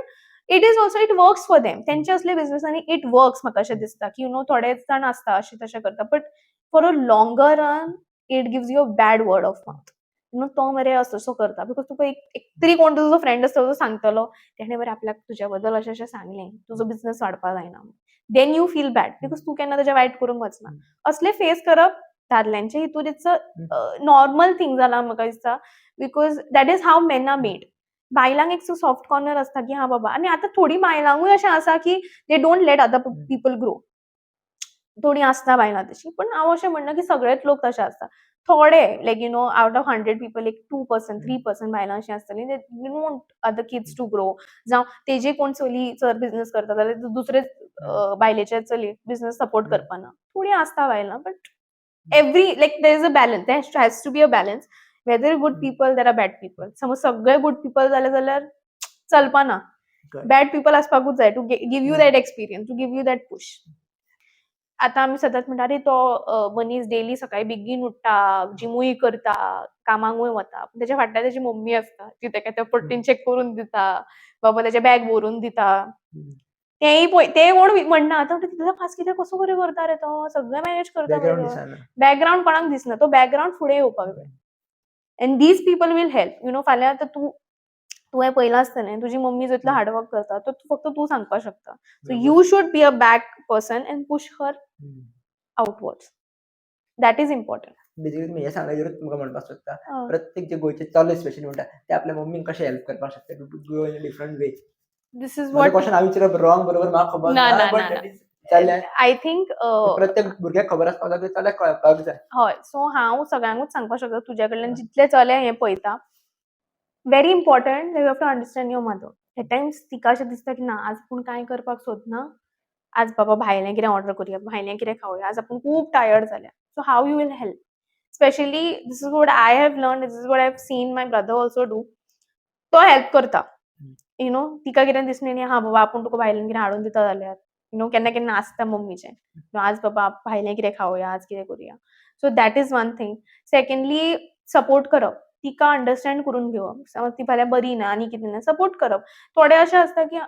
it is also, it works for them. तेंचे असले बिझनसांनी it works. म्हाका अशें दिसता की you know थोडे जाण आसता अशें तशें करता, but for a longer run it gives you a bad word of mouth. तो मरे असो असो करता, because तुका एक तरी कोण तुजो फ्रेंड आसता, तो सांगतलो, तेणे मरे आपल्याक तुज्या बद्दल अशें अशें सांगलें, तुजो बिझनस वाडपा जायना. Then you feel bad, because तूं केन्ना तेजें वायट करूंक वचना. असले फेस करप दादल्यांचे हितूर it's a normal thing जाला म्हाका दिसता, because that is how men are made. बायलांक एक सॉफ्ट कॉर्नर आसता की हा बाबा. आनी आतां थोडीं बायलांकूय अशें आसा की they don't let other people grow. थोडीं आसता बायलां तशीं, पण हांव अशें म्हणना की सगळेच लोक तशे आसता. थोडे, like out of 100 people एक 2%, 3% बायलां अशीं आसतलीं, they don't other kids to grow. जावं तेजे कोण चली जर बिझनस करता जाल्यार दुसरे बायलेचे चली बिझनस सपोर्ट करपाना. थोडीं आसता बायलां, but every, like, there is a balance, there has to be a balance. Whether good people, there are bad people. समज सगळे गुड पीपल जाले जाल्यार चलपाना. बॅड पीपल आसपाकूच जाय to give you that experience, to give you that push. आतां आमी सदांच म्हणटा, अरे, तो मनीस डेली सकाळी बेगीन उठ्ठा, जिमूय करता, कामाकूय वता. पूण तेच्या फाटल्यान तेजी मम्मी आसता, ती तेका ते प्रोटीन शेक करून दिता, बाबा तेजें बॅग भरून दिता. तेंय पळय, ते कोण म्हणना. आतां म्हणटा, तितलो फास्ट कितें, कसो बरें करता रे तो, सगळें मॅनेज करता. बॅकग्राऊंड दिसना. बॅकग्राऊंड कोणाक दिसना. तो बॅकग्राऊंड फुडें येवपाक जाय and these people will help you know फाल्यां आतां तुवें पळयलां आसतलें, तुजी मम्मी जितलो हार्डवर्क करता, तो फक्त तूं सांगपाक शकता. So you should be a back person and push her outwards. That is important. Basically तुमी हें सांगलें, तुमकां म्हणपाक सोदता, प्रत्येक जे गोंयचे चले स्पेशली म्हणटा, ते आपल्या मम्मीक कशें हेल्प करपाक शकता to grow in different way? This is म्हजें what question हांव विचारप रॉंग, बरोबर म्हाका खबर ना, ना, ना, बट ना, that is चल्याक, I think प्रत्येक भुरग्याक खबर आसपाक जाय, चल्याक कळपाक जाय. हय, सो हांव सगळ्यांकूच सांगपाक शकता, तुज्या कडल्यान जितले चले हें पळयता, very important, you have to understand your mother. At times तिका अशें दिसता की ना, आज आपूण कांय करपाक सोदना, आज बाबा भायलें कितें ऑर्डर करुया, भायलें कितें खावया, आज आपूण खूब टायर्ड जाल्या. So how you will help? Specially this is what I have learn, this is what I have seen my brother also do. तो हेल्प करता. You know, तिका कितें दिसलें न्ही, हा बाबा, आपूण तुका भायल्यान कितें हाडून दिता जाल्यार, you know, केन्ना केन्ना आसता मम्मीचें, आज बाबा भायलें कितें खावया, आज कितें करुया. So that is one thing. Secondly, support करप, तिका अंडरस्टँड करून घेवप. समज ती फाल्यां बरी ना आनी कितें ना, सपोर्ट करप. थोडे अशें आसता की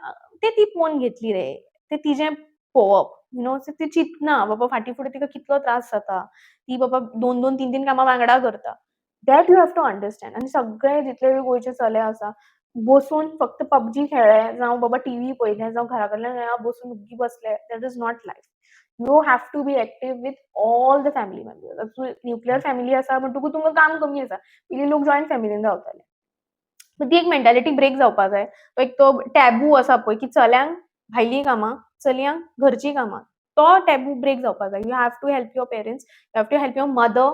ते ती पोवन घेतली रे, ते तिजें पळोवप, you know, ती चिंतना बाबा फाटीं फुडें तिका कितलो त्रास जाता, ती बाबा दोन दोन तीन तीन कामां वांगडा करता. That you have to understand. आनी सगळे जितले गोंयचे चले आसा, बसून फक्त पबजी खेळ्ळे, जावं बाबा टिवी पळयले, जावं घरा कडल्यान बसून ओग्गी बसले, that is not life. You have to be active with all the family members. Nuclear family आसा म्हणटकूच तुमकां काम कमी आसा. पयलीं लोक जॉयंट फॅमिलीन रावताले. ती एक मेंटालिटी ब्रेक जावपाक जाय. तो एक तो टॅबू आसा पळय की चल्यांक भायलीं कामां, चलयांक घरचीं कामां, तो टॅबू ब्रेक जावपाक जाय. You have to help your parents, you have to help your mother.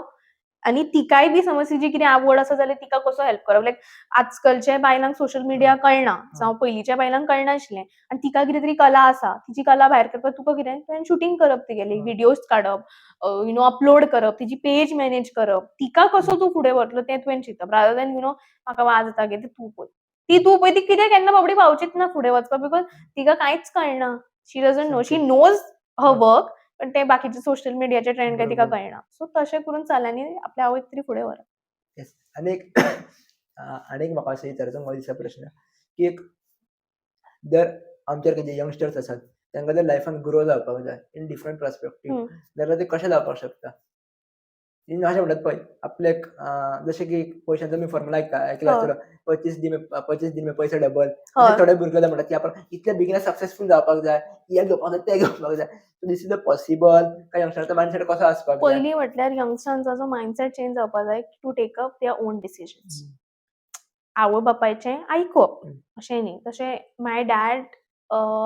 आनी तिकाय बी समज तिजी कितें आवड आसा जाल्यार तिका कसो हेल्प करप. लायक आजकालच्या बायलांक सोशल मिडिया कळना, जावं पयलींच्या बायलांक कळनाशिल्लें, आनी तिका कितें तरी कला आसा, तिची कला भायर करपाक तुका कितें, तुवें शुटींग करप, तिगेली विडियोज काडप, you know, upload करप, तिजी पेज मॅनेज करप. तिका कसो तूं फुडें व्हरतलो तें तुवें चिंतप, रादर दॅन you know, म्हाका वाज येता गे, ते तूं पळय, ती तूं पळय. ती कितें केन्ना बाबडी पावचीच ना फुडें वचपाक, because तिका कांयच कळना. She doesn't know. She knows her work, पण ते बाकीचे सोशल मिडियाचे ट्रेंड काय तिका कळना. सो तशें करून चल्यांनी आपल्या आवयक तरी फुडें व्हरप. येस, आनी एक म्हाका अशें विचारायचो म्हाका दिसता प्रश्न की एक जर आमच्या जे यंगस्टर्स आसात, तांकां जर लायफान ग्रो जावपाक जाय इन डिफरंट पर्सपेक्टीव जाल्यार ते कशें जावपाक शकता? इन अशें म्हणटात पळय, आपल्याक जशें की पयशांचो मी फॉर्मुला आयकला आसतलो, 25 दिन में पैसा डबल. थोडे भुरगे म्हणटात की आपण इतले बेगीन सक्सेसफूल जावपाक जाय, हें घेवपाक जाय, तें घेवपाक जाय. This is a possible काय यंगस्टराचो मायंडसेट कसो आसपाक जाय? पयलीं म्हटल्यार यंगस्टरांचो जो मायंडसेट चेंज जावपाक जाय to take up their own decisions. आवय बापायचें आयकप अशें न्ही. तशें my dad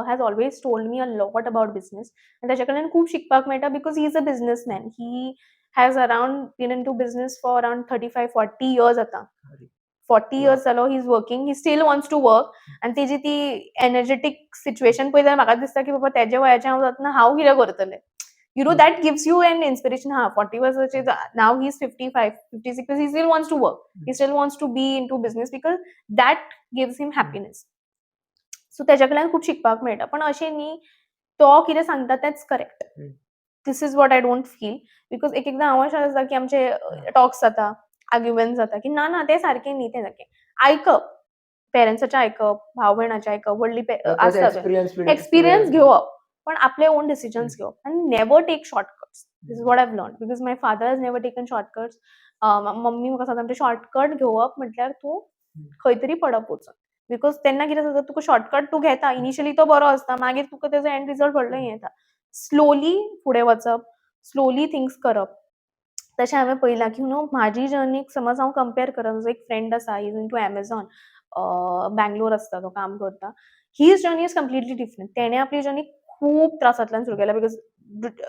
has always told me a lot about business आनी ताच्या कडल्यान खूब शिकपाक मेळटा because he is a businessman. He has around been into business for around 35-40 years आतां. 40 इयर्स जालो he is working, he still wants to work. आनी तेजी ती एनर्जेटीक सिच्युएशन पळयत जाल्यार म्हाका दिसता की बाबा, तेज्या वयाचें हांव जातना हांव कितें करतलें? That gives you an inspiration. हा, 40 वर्साचे, now he is 55, 56, he still wants to work, he still wants to be into business because that gives him happiness. So तेज्या कडल्यान खूब शिकपाक मेळटा. पण अशें न्ही तो कितें सांगता तेंच correct. This is what I don't feel, because एक एकदां हांव अशें आसता की आमचे टॉक्स जाता, आर्ग्युमेंट जाता की ना ना, तें सारकें न्ही, तें सारकें. आयकप, पेरंट्साचें आयकप, भाव भयणाचें आयकप, व्हडली आसता. एक्सपिरियन्स. एक्सपिरियन्स घेवप, पण आपले ओन डिसिजन्स घेवप आनी never take shortcuts. This is what I've learn because my father has never taken shortcuts. Mummy म्हाका सांगता, शॉर्टकट घेवप म्हटल्यार तूं खंय तरी पडप वचून, because तेन्ना कितें जाता, तुका शॉर्टकट तूं घेता, इनिशियली तो बरो आसता, मागीर तुका तेजो एंड रिजल्ट व्हडलो हें येता. स्लोली फुडें वचप, स्लोली थिंग्स करप. तशें हांवें पळयलां की you know, म्हाजी जर्नीक समज हांव कंपेर करत, म्हजो एक फ्रेंड आसा, is into Amazon, Bangalore आसता तो, काम करता. His journey is completely different. तेणें आपली जर्नी खूब त्रासांतल्यान सुरू केल्या, because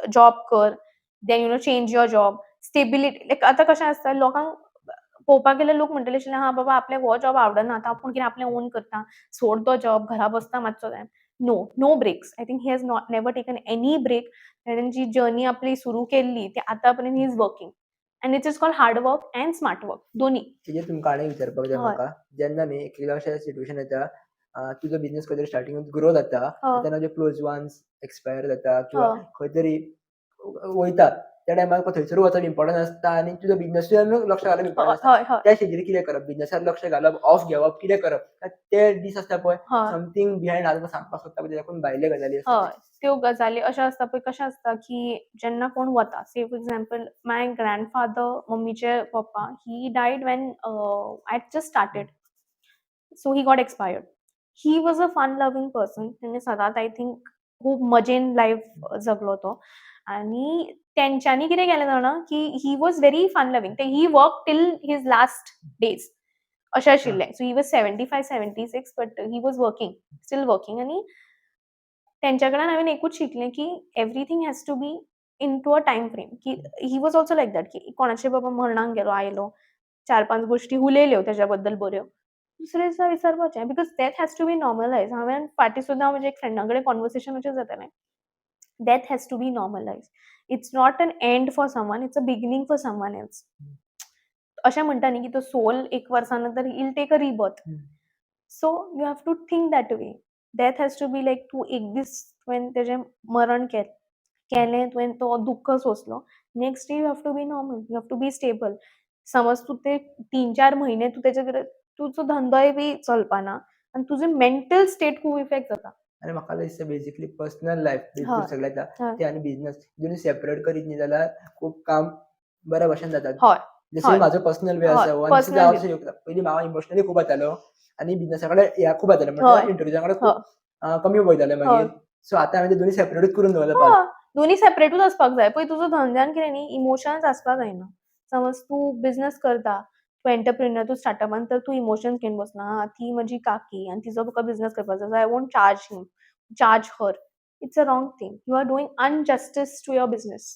job कर, then change your job, stability. Like आतां कशें आसता, लोकांक पळोवपाक गेल्यार लोक म्हणटले आशिल्ले, हा बाबा, आपल्याक हो जॉब आवडना, आतां आपूण कितें आपलें ओन करता, सोड तो जॉब, घरा बसता मातसो time. No, no breaks. I think he has not never taken any break. तेणें जी जर्नी आपली सुरू केल्ली ती आतां पर्यंत he is working. And it is called hard work and smart work दोन्ही. तेजेर तुमकां आनी विचारपाक जाय. म्हाका जेन्ना न्ही एक एकदां अशें सिट्युएशन येता, तुजो बिझनेस खंय तरी स्टार्टिंग ग्रो जाता, तेन्ना तुजे क्लोज वन्स एक्सपायर जाता किंवा खंय तरी वयता, त्या टायमार तुका थंयसर वचप इम्पॉर्टंट आसता आनी तुजो बिझनेसूय लक्ष घालप इम्पॉर्टंट आसता. हय हय त्या स्टेजीर कितें करप? बिझनेसार लक्ष घालप, ऑफ घेवप, कितें करप? ते दीस आसता पळय, समथींग बिहायंड हांव तुका सांगपाक सोदता पळय, तेच्याकून भायले गजाली आसता. हय, त्यो गजाली अश्यो आसता पळय, कशें आसता की जेन्ना कोण वता, say for example my grandfather, मम्मीचे पप्पा, he died when I just started, so he got expired. He was a fun loving person. तेणे सदांच I think खूब मजेन लायफ जगलो तो. आनी तेंच्यांनी कितें केलें जाणा की he was very fun loving, ते he worked till his last days अशें आशिल्लें. So he was 75, 76, but he was working, still working. आनी तेंच्या कडल्यान हांवें एकूच शिकलें की everything has to be into a time frame, की he was also like that, की कोणाचे बाबा मरणाक गेलो, आयलो, चार पांच गोश्टी उलयल्यो तेज्या बद्दल बऱ्यो, दुसरे दिसा विसरपाचें, because death has to be normalized. हांवें फाटीं सुद्दां म्हज्या एक फ्रेंडा कडेन कॉन्वर्सेशन अशें जातालें, death has to be normalized. It's not an end for someone, it's a beginning for someone else. अशें म्हणटा न्ही की तो सोल एक वर्सा नंतर he'll take a rebirth. So you have to think that way. Death has to be like तूं एक दीस तुवें तेजें मरण केलें, तुवें तो दुख्ख सोंसलो, next day you have to be normal, you have to be stable. समज तूं ते 3-4 म्हयने तूं तेजे कडेन, तुजो धंदोय बी चलपाना आनी तुजे मेंटल स्टेट खूब इफेक्ट जाता. आनी म्हाका दिसता बेसिकली पर्सनल लायफ सगळें येता ते आनी बिझनेस दोनूय सेपरेट करीत न्ही जाल्यार खूब काम बऱ्या भशेन जाता. जशें म्हाजो पर्सनल वे आसा आनी पर्सनल हांव पयलीं हांव इमोशनली खूब जातालो आनी बिझनेसा कडेन हे खूब जातालें, म्हणल्यार इंटरव्यूजा कडेन खूब कमी वयतालें मागीर. सो आतां हांवें ते दोनूय सेपरेटूच करून दवरला. हय, दोन्ही सेपरेटूच आसपाक जाय. पळय, तुजो धंद्यान कितें न्ही, इमोशन्स आसपाक जायना. समज तूं बिझनेस करता, तूं एंटरप्रिन्योर, तूं स्टार्टअपान, तर तूं इमोशन्स घेवन बसना. आं, ती म्हजी काकी आनी तिजो तुका बिझनेस करपाचो आसा, I won't charge him, charge her. It's a wrong thing. You are doing injustice to your business.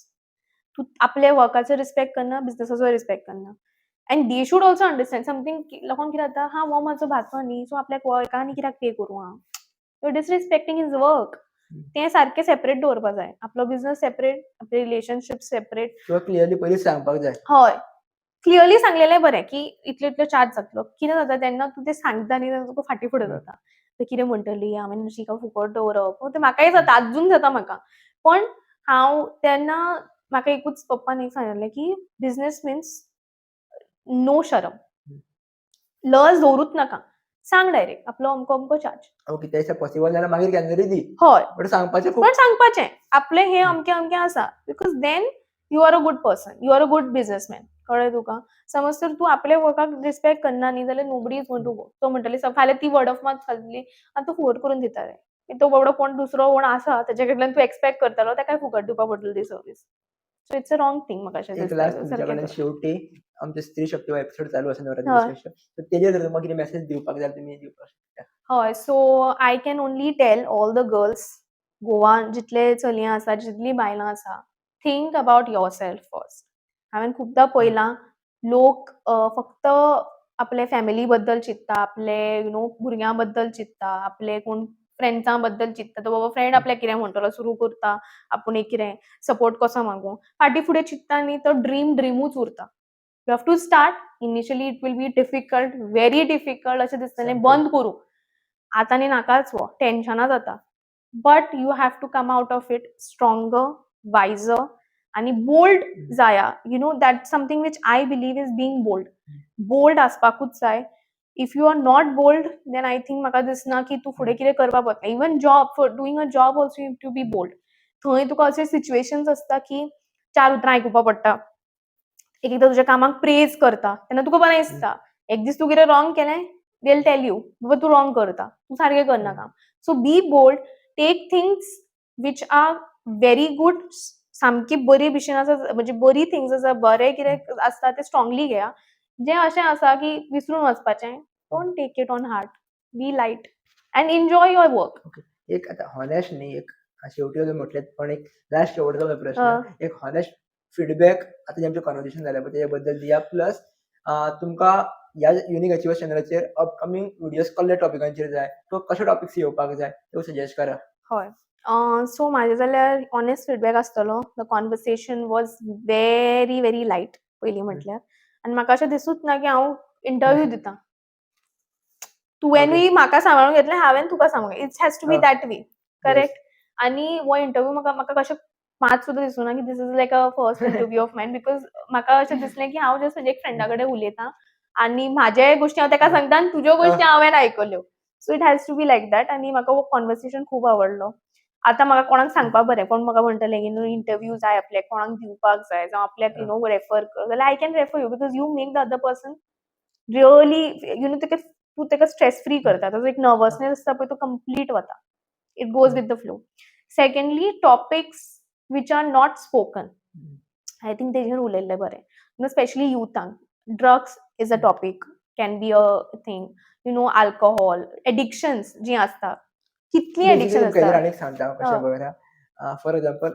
तूं आपल्या वर्काचो रिस्पेक्ट करना, बिझनेसाचो रिस्पेक्ट करना, and they should also understand something. लोकांक कितें जाता, हा, हो म्हाजो भाचो न्ही, सो आपल्याक हेका आनी कित्याक पे करूं हांव? You are disrespecting his work. तें सारकें सेपरेट दवरपा जाय, आपलो बिझनेस सेपरेट, आपले रिलेशनशीप सेपरेट. किंवा क्लियरली पयलींच सांगपाक जाय. हय, क्लियरली सांगलेलें बरें की इतलो इतलो चार्ज जातलो. कितें जाता, तेन्ना तूं तें सांगता न्ही, तेन्ना तुका फाटीं फुडें जाता, ते कितें म्हणटली, हांवें हिका फुकट दवरप. तें म्हाकाय जाता, आजून जाता म्हाका. पण हांव तेन्ना म्हाका एकूच पप्पान एक सांगिल्लें की बिझनेस मिन्स नो शरम, लज दवरूच नाका, सांग डायरेक्ट आपलो अमको अमको चार्ज. ओके, तें पॉसिबल जाल्यार मागीर केन्ना तरी दी. बट सांगपाचें खूब. पण सांगपाचें आपलें हें अमकें अमकें आसा, because then you are a good person, you are a good businessman. कळ्ळें तुका? समज तर तूं आपल्या वर्काक रिस्पेक्ट करना न्ही जाल्यार nobody is going to go. तो म्हणटली फाल्यां ती वर्ड ऑफ माउथ चलतली आनी तूं फुकट करून दिताले. तो बाबडो कोण दुसरो कोण आसा तेजे कडल्यान तूं एक्सपेक्ट करतालो, ताकाय फुकट दिवपा पडटली ती service. So it's a wrong thing म्हाका अशें एक दिसता. लास्ट तुमच्या सारकें कडेन कर. शेवटी, आमचे स्त्री शक्ती हो एपिसोड चालू आसा नवरात्री स्पेशल, सो तेजेर जर तुमकां कितें मेसेज दिवपाक जाय तुमी दिवपाक शकता. हय, so I can only tell all the girls, गोवान जितले चलयां आसा, जितलीं बायलां आसा, think about yourself first. हांवें खुबदां पळयलां, लोक फक्त आपले फॅमिली बद्दल चिंत्ता, आपले you know भुरग्यां बद्दल चिंत्ता, आपले कोण फ्रेंड्सां बद्दल चिंत्ता. तो बाबा फ्रेंड आपल्याक कितें म्हणटलो, सुरू करता आपूण एक कितें सपोर्ट कसो मागूं, फाटीं फुडें चिंत्ता न्ही, तो ड्रीम ड्रिमूच उरता. You have to start. Initially it will be difficult, very difficult. अशें दिसतलें बंद करूं आतां न्ही, नाकाच, हो टेन्शनां जाता, but you have to come out of it stronger, wiser आनी बोल्ड जाया. You know that something which I believe is being bold. Bold आसपाकूच जाय. If you are not bold, then I think म्हाका दिसना की तूं फुडें कितें करपाक पावतलें. Even job, for doing a job also you to be bold. थंय तुका अशे सिच्युएशन्स आसता की चार उतरां आयकुपा पडटा. एक एकदां तुज्या कामाक प्रेज करता तेन्ना तुका बरें दिसता. एक दीस तूं कितें रॉंग केलें, they tell you, बाबा तूं रॉंग करता, तूं सारकें करना काम. So be bold, take things which are very good. सामकी बरी भशेन आसा, म्हणजे बरी थिंग्स आसा, बरें कितें आसता तें स्ट्रॉंगली घेया. जें अशें आसा की विसरून वचपाचें, don't take it on heart. Be light and enjoy your work. एक आतां हॉनेस्ट न्ही, एक शेवटी म्हटलें, पण एक लास्ट शेवटचो प्रश्न, एक हॉनेस्ट फिडबॅक आतां जें आमचें कॉन्वर्सेशन जालें पळय तेजे बद्दल दिया, प्लस तुमकां ह्या युनीक अचिवर्स चॅनलाचेर अपकमींग व्हिडियोज कसल्या टॉपिकांचेर जाय किंवा कशे टॉपिक्स येवपाक जाय त्यो सजेस्ट करा. हय, सो म्हाजें जाल्यार ऑनेस्ट फिडबॅक आसतलो, the conversation was very very light. पयलीं म्हटल्यार. आनी म्हाका अशें दिसूच ना की हांव इंटरव्यू दिता. तुवेंनूय म्हाका सांबाळून घेतलें, हांवें तुका सांबाळून. It has to be that way, correct? आनी हो इंटरव्यू म्हाका कशें मात सुद्दां दिसूं की this is like a first interview of mine, because म्हाका अशें दिसलें की हांव जस्ट म्हज्या एक फ्रेंडा कडेन उलयतां आनी म्हाजे गोश्टी हांव ताका सांगता आनी तुज्यो गोश्टी हांवें आयकल्यो. So it has to be like that. आनी म्हाका हो कॉन्वर्सेशन खूब आवडलो. आतां म्हाका कोणाक सांगपाक बरें, कोण म्हाका म्हणटलें की न्हू इंटरव्यू जाय आपल्याक, कोणाक दिवपाक जाय, जावं आपल्याक you know refer कर जाल्यार I can refer you, because you make the other person really ताका तूं ताका स्ट्रेस फ्री करता. ताजो एक नर्वसनेस आसता पळय, तो कंप्लीट वता. It goes with the flow. Secondly, topics which are not spoken, I think तेजेर उलयल्लें बरें, specially युथांक. Drugs is a topic, can be a thing, alcohol addictions जी आसता, कितली एडिक्शन आसता. आनी सांगता हांव कशें पळय, फॉर एग्जाम्पल,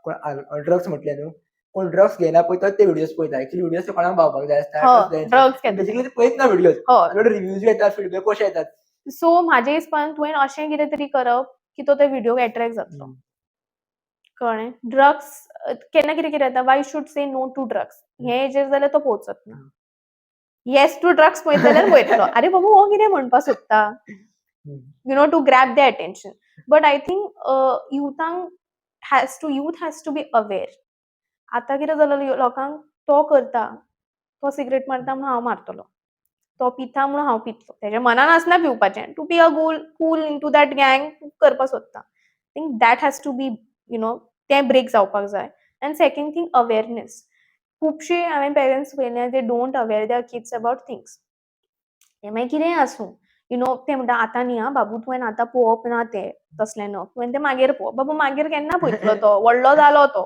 कोण ड्रग्स म्हटलें न्हू, कोण ड्रग्स घेयना पळय तो ते व्हिडियोज पळयता. एक्चुअली व्हिडियोज कोणाक पावपाक जाय आसता. ड्रग्स घेता. बेसिकली ते पळयत ना व्हिडियोज, रिव्यूज येतात, फीडबॅक कशे येतात. सो म्हाजे हिसपान तुवें अशें कितें तरी करप की तो त्या व्हिडियोक एट्रॅक्ट जातलो, कळ्ळें? ड्रग्स केन्ना कितें कितें जाता, why should say no to drugs हे हेजेर जाल्यार तो पोवचोच ना. येस टू ड्रग्स पळयत जाल्यार पळयतलो, अरे बाबा, हो कितें म्हणपाक सोदता, to grab the attention. But I think युथांक has to youth has to be aware. आतां कितें जालां लोकांक, तो करता, तो सिगरेट मारता म्हणून हांव मारतलो, तो पिता म्हणून हांव पितलो. तेज्या मनान आसना पिवपाचें, to be a cool into that gang करपाक सोदता. Think that has to be तें ब्रेक जावपाक जाय. आनी सेकंड थिंग, अवेरनेस. खुबशे हांवें पेरंट्स पळयल्या, they don't aware their kids about things. तें मागीर कितेंय आसूं, ते म्हणटा, आतां न्ही आं बाबू, तुवें आतां पळोवप ना तें तसलें न्हू, तुवें तें मागीर पळोवप. बाबा, मागीर केन्ना पळयतलो? तो व्हडलो जालो तो,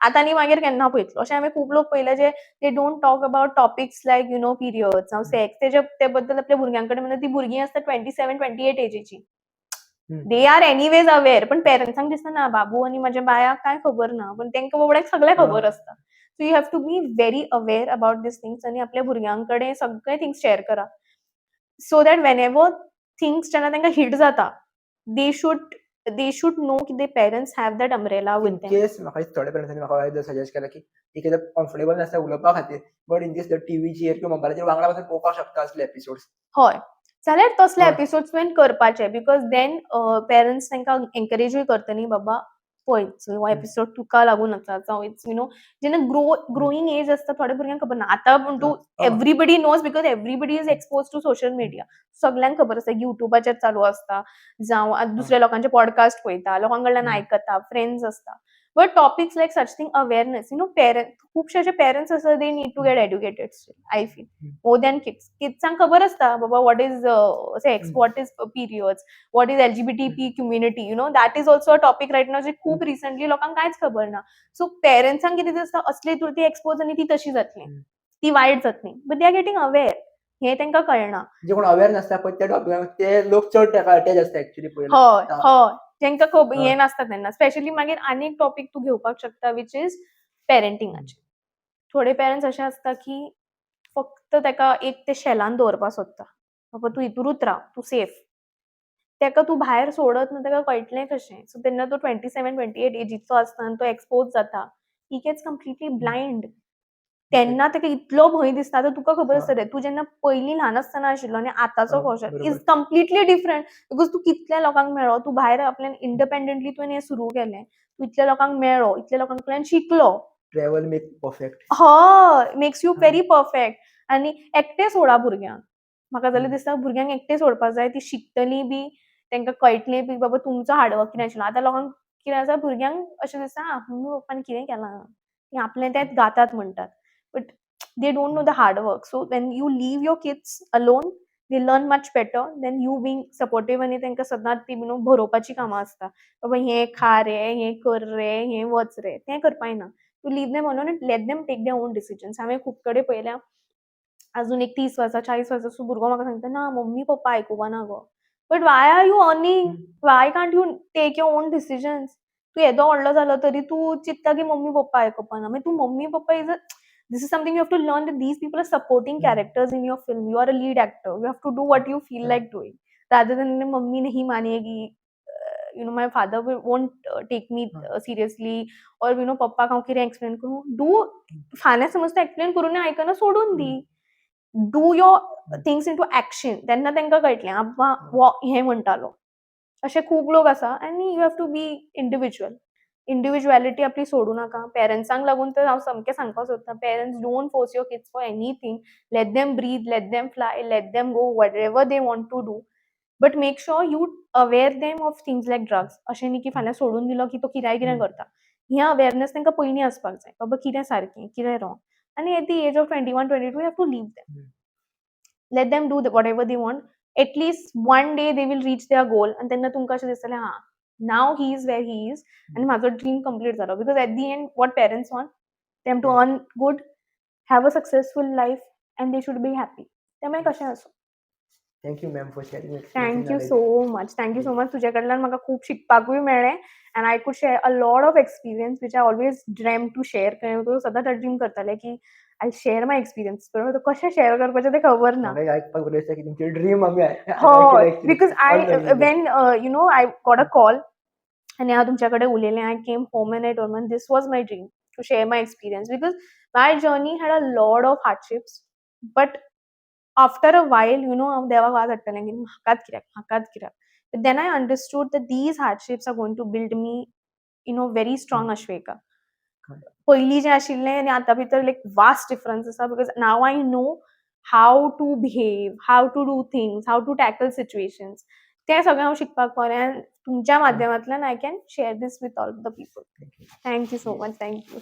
आतां न्ही, मागीर केन्ना पळयतलो? अशें हांवें खूब लोक पळयले जे they don't talk about topics like periods जावं सेक्स. तेजे ते बद्दल आपल्या भुरग्यां कडेन म्हणटा. ती भुरगीं आसता 27, 28 एजीची. They are anyways aware, पण पेरंट्सांक दिसता, ना बाबू आनी म्हाज्या बायाक काय खबर ना, पण तांकां बाबड्याक सगळें खबर आसता. So you have to be very aware about these things आनी आपल्या भुरग्यां कडेन सगळे थिंग्स शेअर करा, so that when ever things जेन्ना तांकां हिट जाता, they should know की the parents have that umbrella with in them. केस म्हाका दिसता थोड्या पेरंट्सांनी म्हाका सजेस्ट केला की एक एकदां कम्फर्टेबल नासता उलोवपा खातीर, बट इन केस टिवीचेर किंवा मोबायलाचेर वांगडा बसून पळोवपाक शकता असले एपिसोड्स. हय, जाल्यार तसले एपिसोड्स तुवें करपाचे, because then parents तांकां एनकरेजूय करतली, बाबा पळय हो एपिसोड तुका लागून आसा. जावं it's you know जेन्ना ग्रोईंग एज आसता, थोड्या भुरग्यांक खबर ना. आतां पूण तूं everybody knows because everybody is exposed to social media. सगल्यांक खबर आसता, युट्यूबाचेर चालू आसता, जावं आतां दुसऱ्या लोकांचे पॉडकास्ट पळयता, लोकां कडल्यान आयकता, फ्रेंड्स आसता. But topics like such thing, awareness, parent खुबशे अशे पेरंट्स आसा, they need to get educated, I feel, more than kids. किड्सांक खबर आसता बाबा what is sex, what is periods, what is LGBT community. That is also a topic right now, जे खूब recently लोकांक कांयच खबर ना. सो पेरंट्सांक कितें दिसता, असली तूं ती एक्सपोज आनी ती तशी जातली, ती वायट जातली, but they are getting aware हें तांकां कळना. जे कोण अवेअर नासता पळय त्या टॉपिकाक, ते लोक चड ताका अटॅच आसता एक्चुअली पळयल्यार. हय हय, तांकां खबर हें नासता तेन्ना स्पेशली. मागीर आनी एक टॉपीक तूं घेवपाक शकता, which is पेरंटिंगाचें. थोडे पेरंट्स अशे आसता की फक्त ताका एक ते शेलान दवरपाक सोदता, बाबा तूं हितूरूच राव, तूं सेफ. ताका तूं भायर सोडत ना, ताका कळटलें कशें? सो तेन्ना तो 27, 28 एजीचो आसता आनी तो एक्सपोज जाता, he gets completely blind. तेन्ना ताका इतलो भंय दिसता. आतां तुका खबर आसतलें, तूं जेन्ना पयलीं ल्हान आसतना आशिल्लो आनी आतांचो कौशल is completely different, because तूं कितल्या लोकांक मेळ्ळो, तूं भायर आपल्यान इंडिपेंडंटली तुवें हें सुरू केलें, तूं इतल्या लोकांक मेळ्ळो, इतल्या लोकां कडल्यान शिकलो. Travel make perfect. हय, makes you very perfect. आनी एकटें सोडा भुरग्यांक. म्हाका जाल्यार दिसता भुरग्यांक एकटें सोडपाक जाय. ती शिकतलीं बी, तांकां कळटलें बी बाबा तुमचो हार्डवर्क कितें आशिल्लो. आतां लोकांक कितें आसा, भुरग्यांक अशें दिसता, आं, मम्मी पप्पान कितें केलां, ती आपलें तेंच गातात म्हणटात, but they don't know the hard work. So when you leave your kids alone, they learn much better than you being supportive. आनी तांकां सदांच ती भरोवपाची कामां आसता, बाबा हें खा रे, हें कर रे, हें वच रे. तें करपाक ना. You leave them alone and let them take their own decisions. हांवें खूब कडेन पळयल्या, अजून एक 30 वर्सां, 40 वर्सांचो भुरगो म्हाका सांगता, ना mummy papa आयकुपाना go. But why are you earning? Why can't you take your own decisions? तूं येदो व्हडलो जालो तरी तूं चिंत्ता की मम्मी पप्पा आयकुपाना. मागीर तूं mummy papa is a this is something you have to learn, that these people are supporting characters in your film. You are a lead actor. You have to do what you feel like doing rather than mummy नहीं मानेगी. My father won't take me seriously or पप्पाक हांव कितें explain करूं. Do फाल्यां समज तो explain करूनय आयकना, सोडून दी. Do your things into action. तेन्ना तांकां कळटलें, आब्बा, हो हें म्हणटालो. अशे खूब लोक आसा आनी you have to be individual. Individuality आपली सोडूं नाका. पेरंट्सांक लागून तर हांव सामकें सांगपाक सोदतां, parents, don't force your kids for anything. Let them breathe, let them fly, let them go whatever they want to do, but make sure you aware them of things like drugs. अशें न्ही की फाल्यां सोडून दिलो की तो कित्याय कितें करता. हें अवेरनेस तांकां पयलीं आसपाक जाय, बाबा कितें सारकें, कितें रॉंग. आनी at the age of 21, 22, you have to leave them. Let them do whatever they want. At least one day they will reach their goal आनी तेन्ना तुमकां अशें दिसतलें, हा, now he is where he is आनी म्हाजो dream complete जालो. Because at the end, what parents want them to earn good, have a successful life, and they should be happy. ते मागीर कशें आसूं. Thank you, ma'am, for sharing. Thank you so much, thank you so much. तुज्या कडल्यान म्हाका खूब शिकपाकूय मेळ्ळें and I could share a lot of experience which I always dream to share. सदांच ड्रीम करतालें की I share my experience, पण तो कशें शेअर करपाचें तें खबर ना. म्हाका आयकपाक बरें दिसता की तुमचे ड्रीम आमी हय, because I when I got a call आनी हांव तुमच्या कडेन उलयलें, I came home and I told, this was my dream to share my experience, because my journey had a lot of hardships, but after a while हांव देवाक वाज हाडटालें की म्हाकाच कित्याक, म्हाकाच कित्याक. Then I understood that these hardships are going to build me very strong Ashweka. पयलीं जें आशिल्लें आनी आतां भितर लायक वास्ट डिफरन्स आसा, because now I know how to behave, how to do things, how to tackle situations. तें सगळें हांव शिकपाक पावलें आनी तुमच्या माध्यमांतल्यान I can share this with all the people. Thank you so much, thank you.